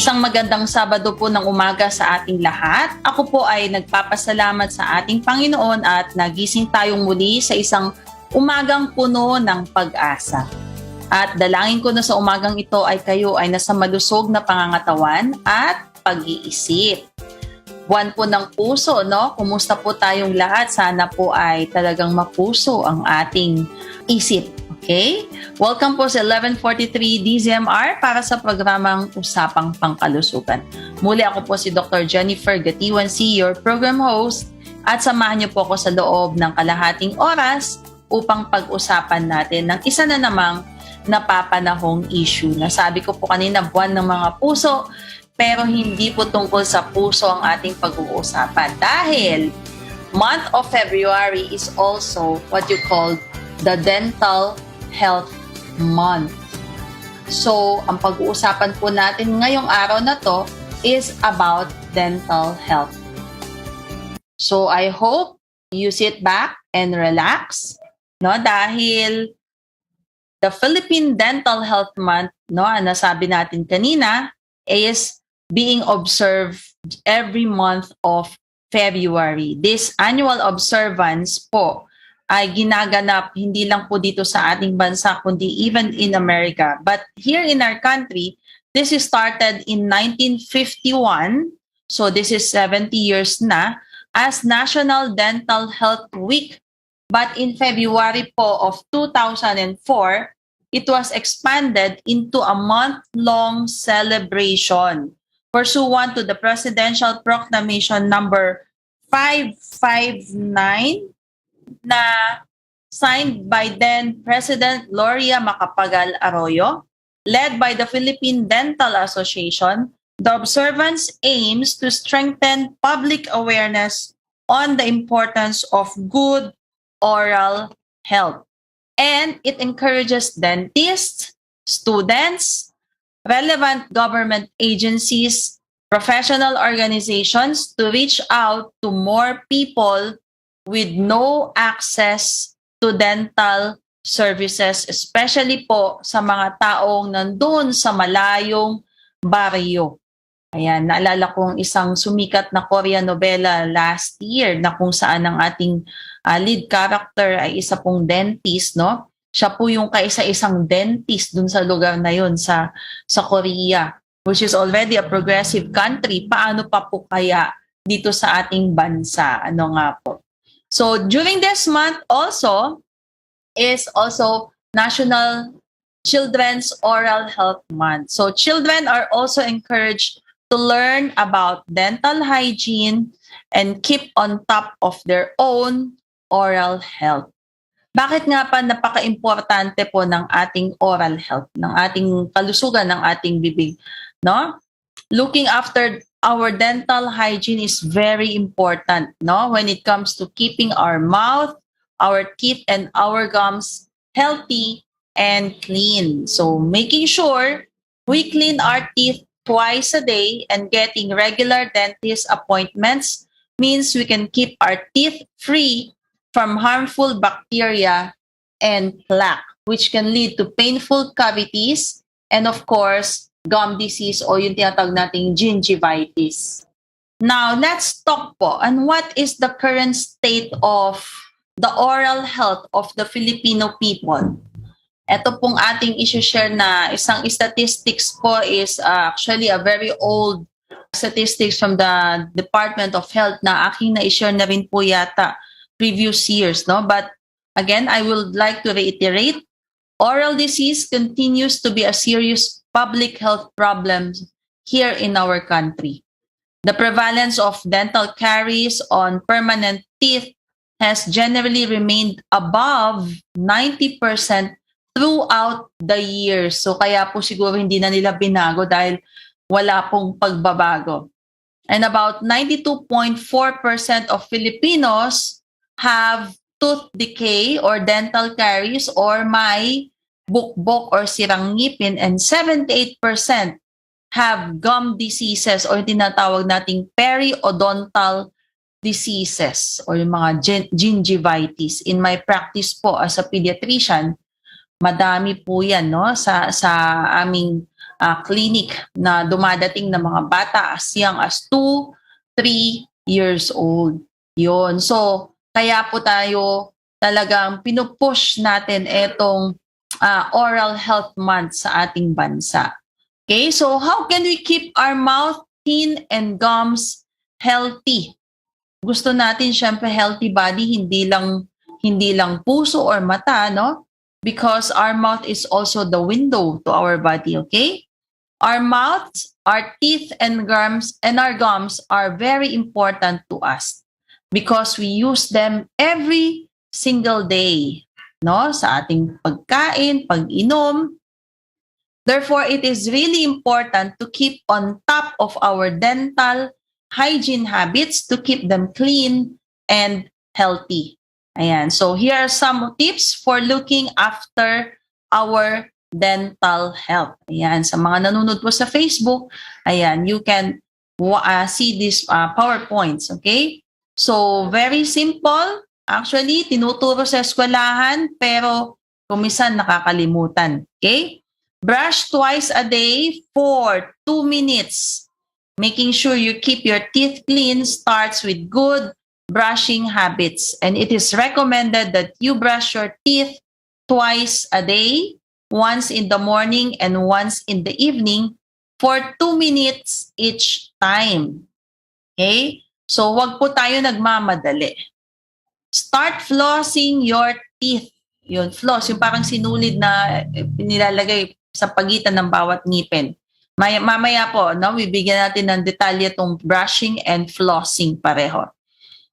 Isang magandang Sabado po ng umaga sa ating lahat. Ako po ay nagpapasalamat sa ating Panginoon at nagising tayong muli sa isang umagang puno ng pag-asa. At dalangin ko na sa umagang ito ay kayo ay nasa malusog na pangangatawan at pag-iisip. Buwan po ng puso, no? Kumusta po tayong lahat? Sana po ay talagang mapuso ang ating isip. Okay? Welcome po sa eleven forty-three D Z M R para sa programang Usapang Pangkalusugan. Muli, ako po si Doctor Jennifer Gatiwan C, your program host, at samahan niyo po ako sa loob ng kalahating oras upang pag-usapan natin ng isa na namang napapanahong issue. Nasabi ko po kanina, buwan ng mga puso, pero hindi po tungkol sa puso ang ating pag-uusapan dahil month of February is also what you call the Dental Health Month. So, ang pag-uusapan po natin ngayong araw na to is about dental health. So, I hope you sit back and relax, no? Dahil the Philippine Dental Health Month, no, ang nasabi natin kanina, is being observed every month of February. This annual observance po ay ginaganap hindi lang po dito sa ating bansa, kundi even in America. But here in our country, this is started in nineteen fifty-one. So this is seventy years na as National Dental Health Week. But in February po of two thousand four, it was expanded into a month-long celebration pursuant to the Presidential Proclamation number five five nine na signed by then President Gloria Macapagal Arroyo, led by the Philippine Dental Association. The observance aims to strengthen public awareness on the importance of good oral health. And it encourages dentists, students, relevant government agencies, professional organizations to reach out to more people with no access to dental services, especially po sa mga taong nandun sa malayong baryo. Ayan, naalala kong isang sumikat na Korean nobela last year na kung saan ang ating, ah, lead character ay isa pong dentist, no? Siya po yung kaisa-isang dentist dun sa lugar na yun sa, sa Korea, which is already a progressive country. Paano pa po kaya dito sa ating bansa? Ano nga po? So, during this month also is also National Children's Oral Health Month. So, children are also encouraged to learn about dental hygiene and keep on top of their own oral health. Bakit nga pa napaka-importante po ng ating oral health, ng ating kalusugan ng ating bibig, no? Looking after our dental hygiene is very important, no? When it comes to keeping our mouth, our teeth, and our gums healthy and clean. So, making sure we clean our teeth twice a day and getting regular dentist appointments means we can keep our teeth free from harmful bacteria and plaque, which can lead to painful cavities and, of course, gum disease o yung tinatawag nating gingivitis. Now, let's talk po on what is the current state of the oral health of the Filipino people. Ito pong ating isi-share na isang statistics po is, uh, actually a very old statistics from the Department of Health na aking na-share na rin po yata previous years, no? But again, I would like to reiterate, oral disease continues to be a serious public health problem here in our country. The prevalence of dental caries on permanent teeth has generally remained above ninety percent throughout the years. So kaya po siguro hindi na nila binago dahil wala pong pagbabago. And about ninety-two point four percent of Filipinos have tooth decay or dental caries or may bukbok or sirang ngipin, and seventy-eight percent have gum diseases or tinatawag nating periodontal diseases or yung mga gin- gingivitis. In my practice po as a pediatrician, madami po yan, no, sa sa aming ah, clinic na dumadating na mga bata as young as two, three years old. Yon. So, kaya po tayo talagang pinupush natin etong ah, Oral Health Month sa ating bansa. Okay, so how can we keep our mouth, teeth, and gums healthy? Gusto natin syempre healthy body, hindi lang hindi lang puso or mata, no? Because our mouth is also the window to our body, okay? Our mouths, our teeth and gums and our gums are very important to us because we use them every single day, no? Sa ating pagkain, pag-inom. Therefore, it is really important to keep on top of our dental hygiene habits to keep them clean and healthy. Ayan. So here are some tips for looking after our dental health. Ayan. Sa mga nanonood po sa Facebook, ayan, you can wa- ah, see these ah, PowerPoints, okay? So, very simple. Actually, tinuturo sa eskwelahan, pero kumisan nakakalimutan. Okay? Brush twice a day for two minutes. Making sure you keep your teeth clean starts with good brushing habits. And it is recommended that you brush your teeth twice a day, once in the morning and once in the evening, for two minutes each time. Okay? So, wag po tayo nagmamadali. Start flossing your teeth. Yun, floss, yung parang sinulid na eh, nilalagay sa pagitan ng bawat ngipin. May, mamaya po, no, bibigyan natin ng detalye itong brushing and flossing pareho.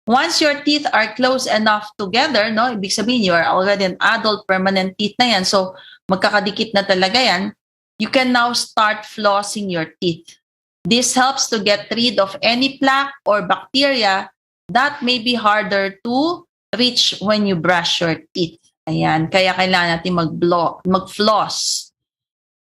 Once your teeth are close enough together, no, ibig sabihin you are already an adult, permanent teeth na yan, so magkakadikit na talaga yan, you can now start flossing your teeth. This helps to get rid of any plaque or bacteria that may be harder to reach when you brush your teeth. Ayan, kaya kailangan natin mag-blo- mag-floss.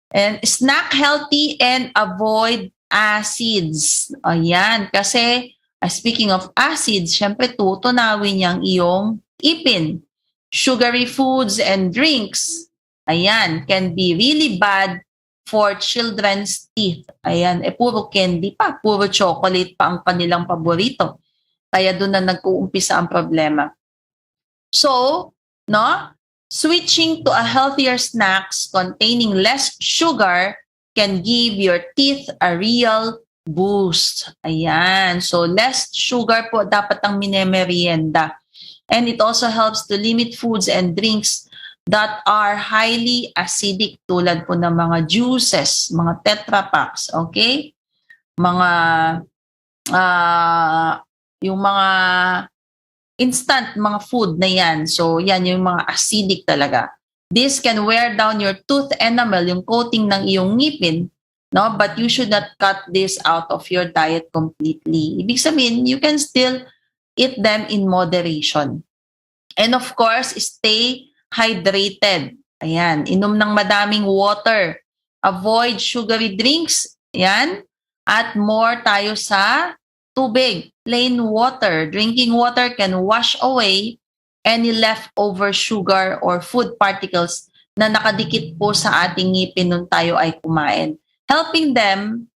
And snack healthy and avoid acids. Ayan, kasi uh, speaking of acids, syempre tutunawin niyang iyong ipin. Sugary foods and drinks, ayan, can be really bad for children's teeth. Ayan, eh puro candy pa, puro chocolate pa ang kanilang paborito. Kaya doon na nag-uumpisa ang problema. So, no, switching to a healthier snacks containing less sugar can give your teeth a real boost. Ayan. So, less sugar po dapat ang minemerienda. And it also helps to limit foods and drinks that are highly acidic, tulad po ng mga juices, mga Tetra Paks, okay? Mga, ah, yung mga instant mga food na yan. So, yan yung mga acidic talaga. This can wear down your tooth enamel, yung coating ng iyong ngipin, no? But you should not cut this out of your diet completely. Ibig sabihin, you can still eat them in moderation. And of course, stay hydrated. Ayan, inom ng madaming water. Avoid sugary drinks. Ayan. At more tayo sa tubig, plain water. Drinking water can wash away any leftover sugar or food particles na nakadikit po sa ating ngipin nung tayo ay kumain, helping them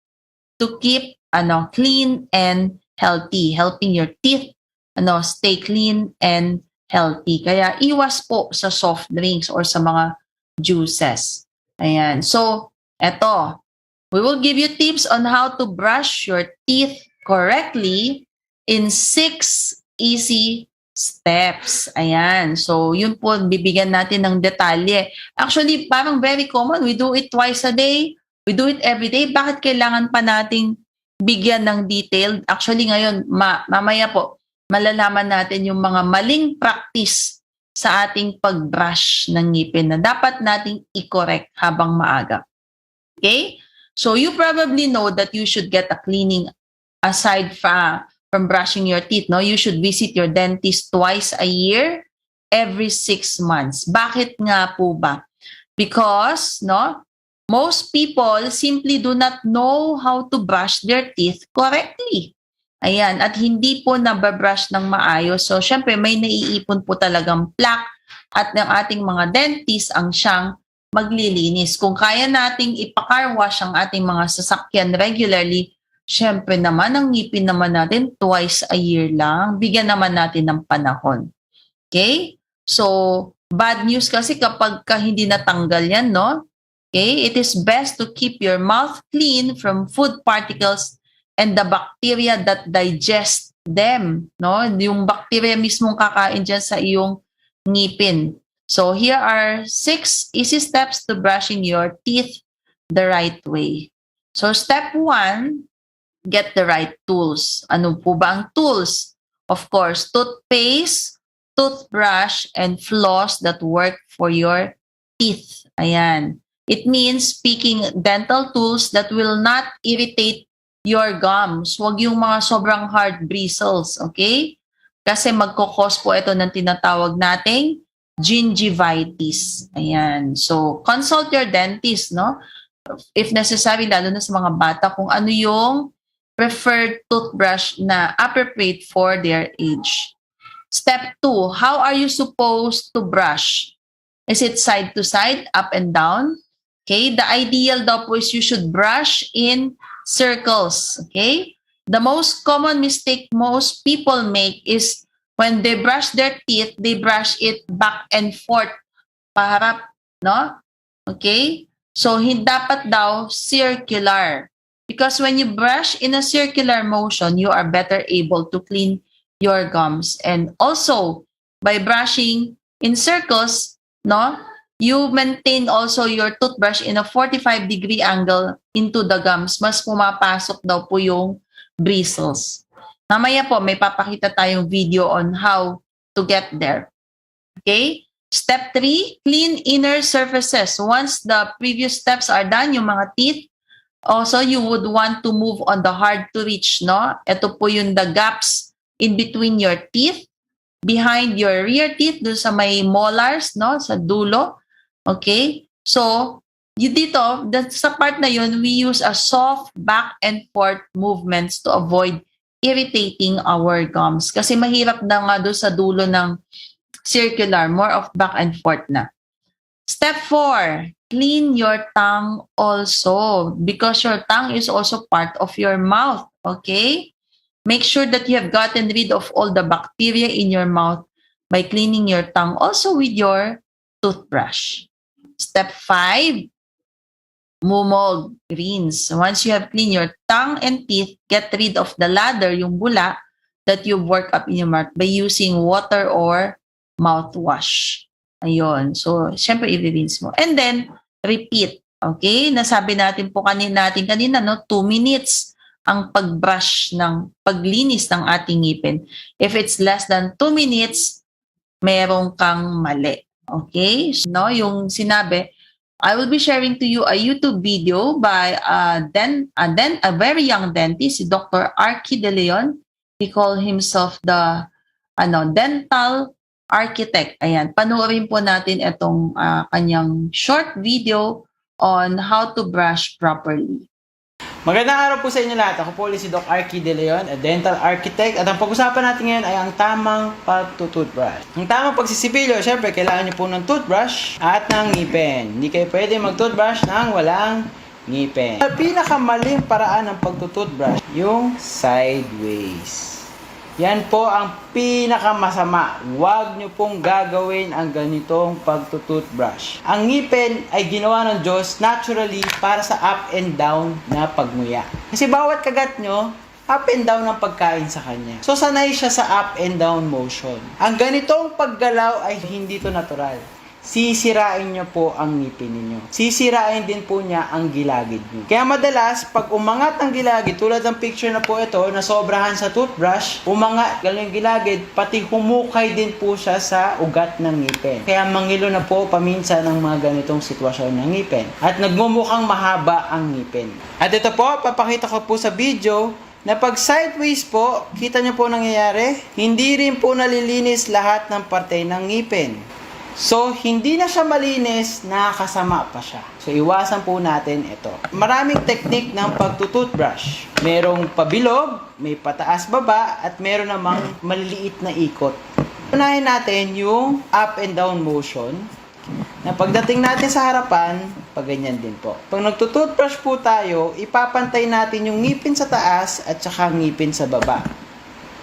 to keep ano clean and healthy, helping your teeth ano stay clean and healthy. Kaya iwas po sa soft drinks or sa mga juices. Ayan. So, eto, we will give you tips on how to brush your teeth correctly in six easy steps. Ayan. So, yun po, bibigyan natin ng detalye. Actually, parang very common. We do it twice a day. We do it every day. Bakit kailangan pa nating bigyan ng detailed? Actually, ngayon, ma- mamaya po, malalaman natin yung mga maling practice sa ating pag-brush ng ngipin na dapat nating i-correct habang maaga. Okay? So you probably know that you should get a cleaning aside from, from brushing your teeth, no? You should visit your dentist twice a year, every six months. Bakit nga po ba? Because, no, most people simply do not know how to brush their teeth correctly. Ayan, at hindi po nababrush ng maayos. So, syempre, may naiipon po talagang plaque at ng ating mga dentist ang siyang maglilinis. Kung kaya nating ipa-car wash ang ating mga sasakyan regularly, syempre naman, ang ngipin naman natin, twice a year lang. Bigyan naman natin ng panahon. Okay? So, bad news kasi kapag ka hindi natanggal yan, no? Okay? It is best to keep your mouth clean from food particles and the bacteria that digest them, no? Yung bacteria mismong kakain dyan sa iyong ngipin. So, here are six easy steps to brushing your teeth the right way. So, step one, get the right tools. Ano po ba ang tools? Of course, toothpaste, toothbrush, and floss that work for your teeth. Ayan. It means picking dental tools that will not irritate your gums. Huwag yung mga sobrang hard bristles, okay? Kasi magkakos po ito ng tinatawag nating gingivitis. Ayan. So, consult your dentist, no? If necessary, lalo na sa mga bata, kung ano yung preferred toothbrush na appropriate for their age. Step two, how are you supposed to brush? Is it side to side, up and down? Okay, the ideal daw po is you should brush in circles. Okay? The most common mistake most people make is when they brush their teeth, they brush it back and forth, paharap, no? Okay? So, hin- dapat daw circular. Because when you brush in a circular motion, you are better able to clean your gums. And also, by brushing in circles, no, you maintain also your toothbrush in a forty-five degree angle into the gums. Mas pumapasok daw po yung bristles. Mamaya po, may papakita tayong video on how to get there. Okay? Step three, clean inner surfaces. Once the previous steps are done, yung mga teeth, also you would want to move on the hard to reach, no? Ito po yung the gaps in between your teeth, behind your rear teeth, dun sa may molars, no? Sa dulo. Okay? So, y- dito, da- sa part na yun, we use a soft back and forth movements to avoid irritating our gums. Kasi mahirap na nga doon sa dulo ng circular, more of back and forth na. Step four, clean your tongue also because your tongue is also part of your mouth, okay? Make sure that you have gotten rid of all the bacteria in your mouth by cleaning your tongue also with your toothbrush. Step five, mumog, rinse. Once you have cleaned your tongue and teeth, get rid of the ladder, yung bula, that you've worked up in your mouth by using water or mouthwash. Ayun. So, syempre, i-rinse mo. And then, repeat. Okay? Nasabi natin po kanina, natin kanina, no? Two minutes ang pag-brush ng, paglinis ng ating ngipin. If it's less than two minutes, meron kang mali. Okay? So, no, yung sinabi, I will be sharing to you a YouTube video by a, den, a, den, a very young dentist, si Doctor Arky De Leon. He called himself the ano, dental architect. Ayan, panoorin po natin itong ah, kanyang short video on how to brush properly. Magandang araw po sa inyo lahat. Ako po ulit si Doc Arky De Leon, a dental architect, at ang pag-usapan natin ngayon ay ang tamang pagtutoothbrush. Ang tamang pagsisipilyo, syempre, kailangan niyo po ng toothbrush at ng ngipin. Hindi kayo pwede mag-toothbrush nang walang ngipin. Ang pinakamaling paraan ng pagtutoothbrush, yung sideways. Yan po ang pinakamasama. Huwag nyo pong gagawin ang ganitong pagtutoothbrush. Ang ngipin ay ginawa ng Diyos naturally para sa up and down na pagnguya. Kasi bawat kagat nyo, up and down ang pagkain sa kanya. So sanay siya sa up and down motion. Ang ganitong paggalaw ay hindi to natural. sisirain nyo po ang ngipin ninyo. Sisirain din po niya ang gilagid nyo. Kaya madalas, pag umangat ang gilagid, tulad ng picture na po ito, nasobrahan sa toothbrush, umangat, ganun yung gilagid, pati humukay din po siya sa ugat ng ngipin. Kaya mangilo na po paminsan ang mga ganitong sitwasyon ng ngipin. At nagmumukhang mahaba ang ngipin. At ito po, papakita ko po sa video, na pag sideways po, kita nyo po nangyayari, hindi rin po nalilinis lahat ng parte ng ngipin. So, hindi na siya malinis, nakakasama pa siya. So, iwasan po natin ito. Maraming technique ng pagtutoothbrush. Merong pabilog, may pataas baba, at meron namang maliliit na ikot. Unahin natin yung up and down motion. Na pagdating natin sa harapan, paganyan din po. Pag nagtutoothbrush po tayo, ipapantay natin yung ngipin sa taas at saka ngipin sa baba.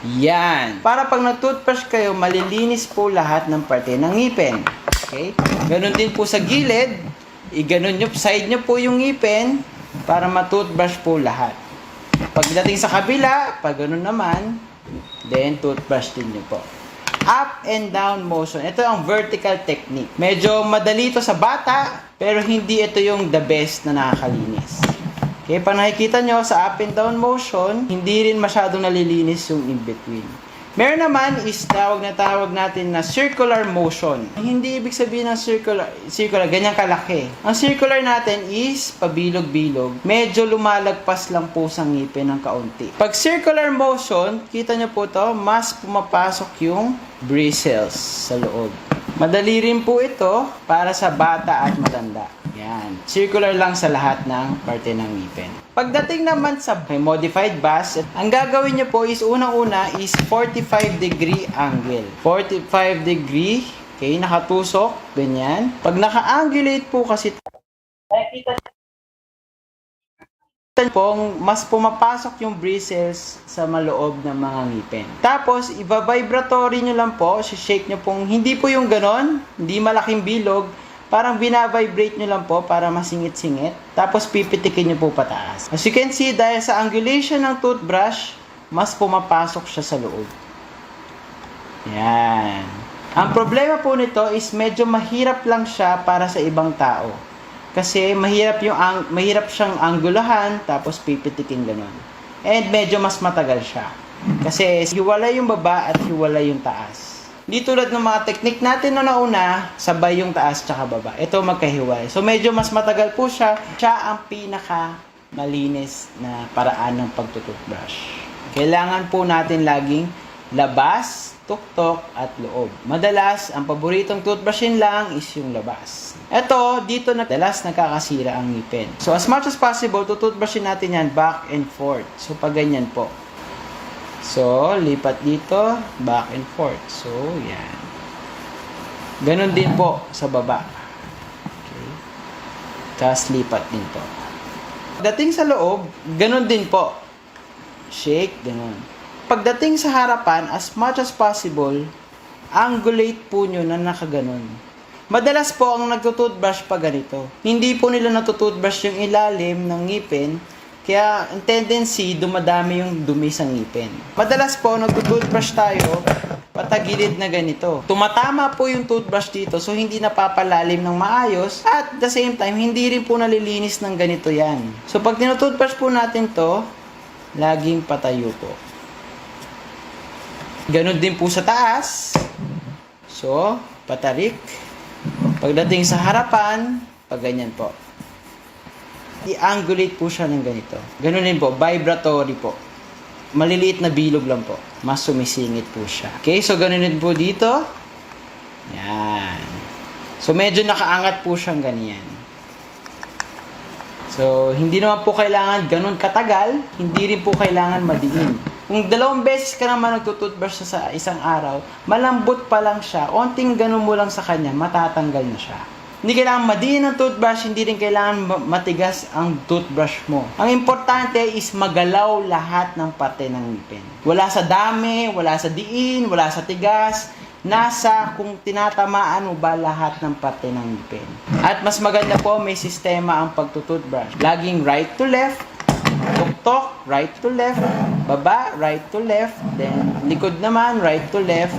Yan. Para pag nagtoothbrush kayo, malilinis po lahat ng parte ng ngipin. Okay? Ganun din po sa gilid. Iganon nyo, side nyo po yung ngipin para matoothbrush po lahat. Pagdating sa kabila, pag ganun naman, then toothbrush din nyo po. Up and down motion. Ito ang vertical technique. Medyo madali ito sa bata, pero hindi ito yung the best na nakakalinis. Okay, pag nakikita nyo sa up and down motion, hindi rin masyadong nalilinis yung in between. Meron naman is tawag na tawag natin na circular motion. Hindi ibig sabihin ng circular, circular, ganyan kalaki. Ang circular natin is pabilog-bilog. Medyo lumalagpas lang po sa ngipin ng kaunti. Pag circular motion, kita nyo po to, mas pumapasok yung bristles sa loob. Madali rin po ito para sa bata at matanda. Yan. Circular lang sa lahat ng parte ng ngipin. Pagdating naman sa modified bus, ang gagawin nyo po is unang-una is forty-five degree angle. Forty-five degree, okay, nakatusok, ganyan. Pag naka-angulate po kasi, nakikita pong mas pumapasok yung bristles sa maloob ng mga ngipin. Tapos, iba-vibratory nyo lang po, shake nyo pong, hindi po yung ganon, hindi malaking bilog, parang binavibrate nyo lang po para masingit-singit. Tapos, pipitikin nyo po pataas. As you can see, dahil sa angulation ng toothbrush, mas pumapasok siya sa loob. Yan. Ang problema po nito is medyo mahirap lang siya para sa ibang tao. Kasi mahirap yung ang, mahirap siyang anggulahan tapos pipitikin ganun. And medyo mas matagal siya. Kasi hiwalay yung baba at hiwalay yung taas. Di tulad ng mga technique natin na nauna, sabay yung taas tsaka baba. Ito magkahiwalay. So medyo mas matagal po siya. Siya ang pinaka malinis na paraan ng pagtututbrush. Kailangan po natin laging labas, tuktok, at loob. Madalas, ang paboritong toothbrushin lang is yung labas. Ito, dito na madalas nagkakasira ang ngipin. So, as much as possible, tututbrushin natin yan back and forth. So, pag ganyan po. So, lipat dito, back and forth. So, yan. Ganun din po sa baba. Okay. Tapos lipat din po. Pagdating sa loob, ganun din po. Shake, ganun. Pagdating sa harapan, as much as possible, angulate po nyo na nakaganon. Madalas po ang nagtututbrush pa ganito. Hindi po nila natututbrush yung ilalim ng ngipin, kaya ang tendency, dumadami yung dumi sa ngipin. Madalas po, nagtututbrush tayo, patagilid na ganito. Tumatama po yung toothbrush dito, so hindi napapalalim ng maayos. At the same time, hindi rin po nalilinis ng ganito yan. So pag tinututbrush po natin to, laging patayo po. Ganun din po sa taas. So, patarik. Pagdating sa harapan, pag ganyan po. I-angulate po siya ng ganito. Ganun din po, vibratory po. Maliliit na bilog lang po. Mas sumisingit po siya. Okay, so ganun din po dito. Yan. So, medyo nakaangat po siyang ganyan. So, hindi naman po kailangan ganun katagal, hindi rin po kailangan madiin. Kung dalawang beses ka naman nagtututbrush sa isang araw, malambot pa lang siya, onting ganun mo lang sa kanya, matatanggal na siya. Hindi kailangan madiin ang toothbrush, hindi rin kailangan ma- matigas ang toothbrush mo. Ang importante is magalaw lahat ng parte ng ngipin. Wala sa dami, wala sa diin, wala sa tigas, nasa kung tinatamaan mo ba lahat ng parte ng ngipin. At mas maganda po, may sistema ang pagtututbrush. Laging right to left, tuktok, right to left, baba, right to left, then likod naman, right to left,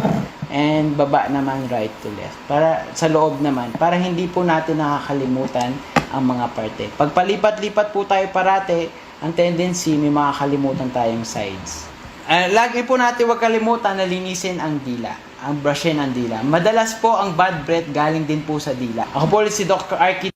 and baba naman, right to left. Para sa loob naman, para hindi po natin nakakalimutan ang mga parte. Pagpalipat-lipat po tayo parati, ang tendency, may makakalimutan tayong sides. Ah, lagi po natin huwag kalimutan na linisin ang dila, ang brushin ang dila. Madalas po ang bad breath galing din po sa dila. Ako po ulit si Doctor Arky.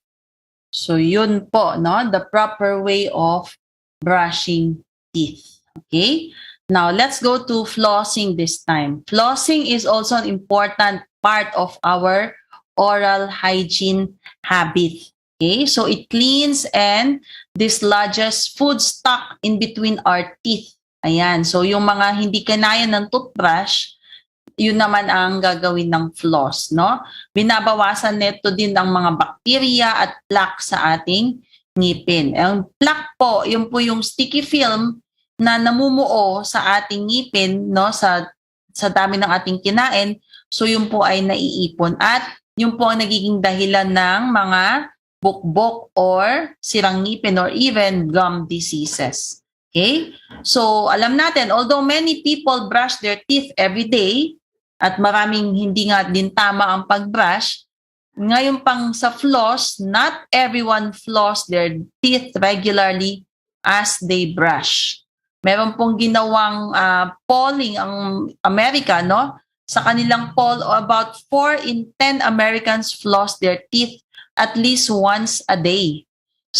So yun po, no, the proper way of brushing teeth. Okay? Now, let's go to flossing this time. Flossing is also an important part of our oral hygiene habit. Okay? So it cleans and dislodges food stuck in between our teeth. Ayan. So yung mga hindi kinaya ng toothbrush, yun naman ang gagawin ng floss, no? Binabawasan nito din ang mga bakterya at plaque sa ating ngipin. Ang plaque po, yun po yung sticky film na namumuo sa ating ngipin, no, sa sa dami ng ating kinain. So yun po ay naiipon at yun po ang nagiging dahilan ng mga bukbok or sirang ngipin or even gum diseases. Okay? So, alam natin, although many people brush their teeth every day, at maraming hindi nga din tama ang pag-brush, ngayon pang sa floss, not everyone floss their teeth regularly as they brush. Meron pong ginawang ah, polling ang Amerika, no? Sa kanilang poll, about four in ten Americans floss their teeth at least once a day.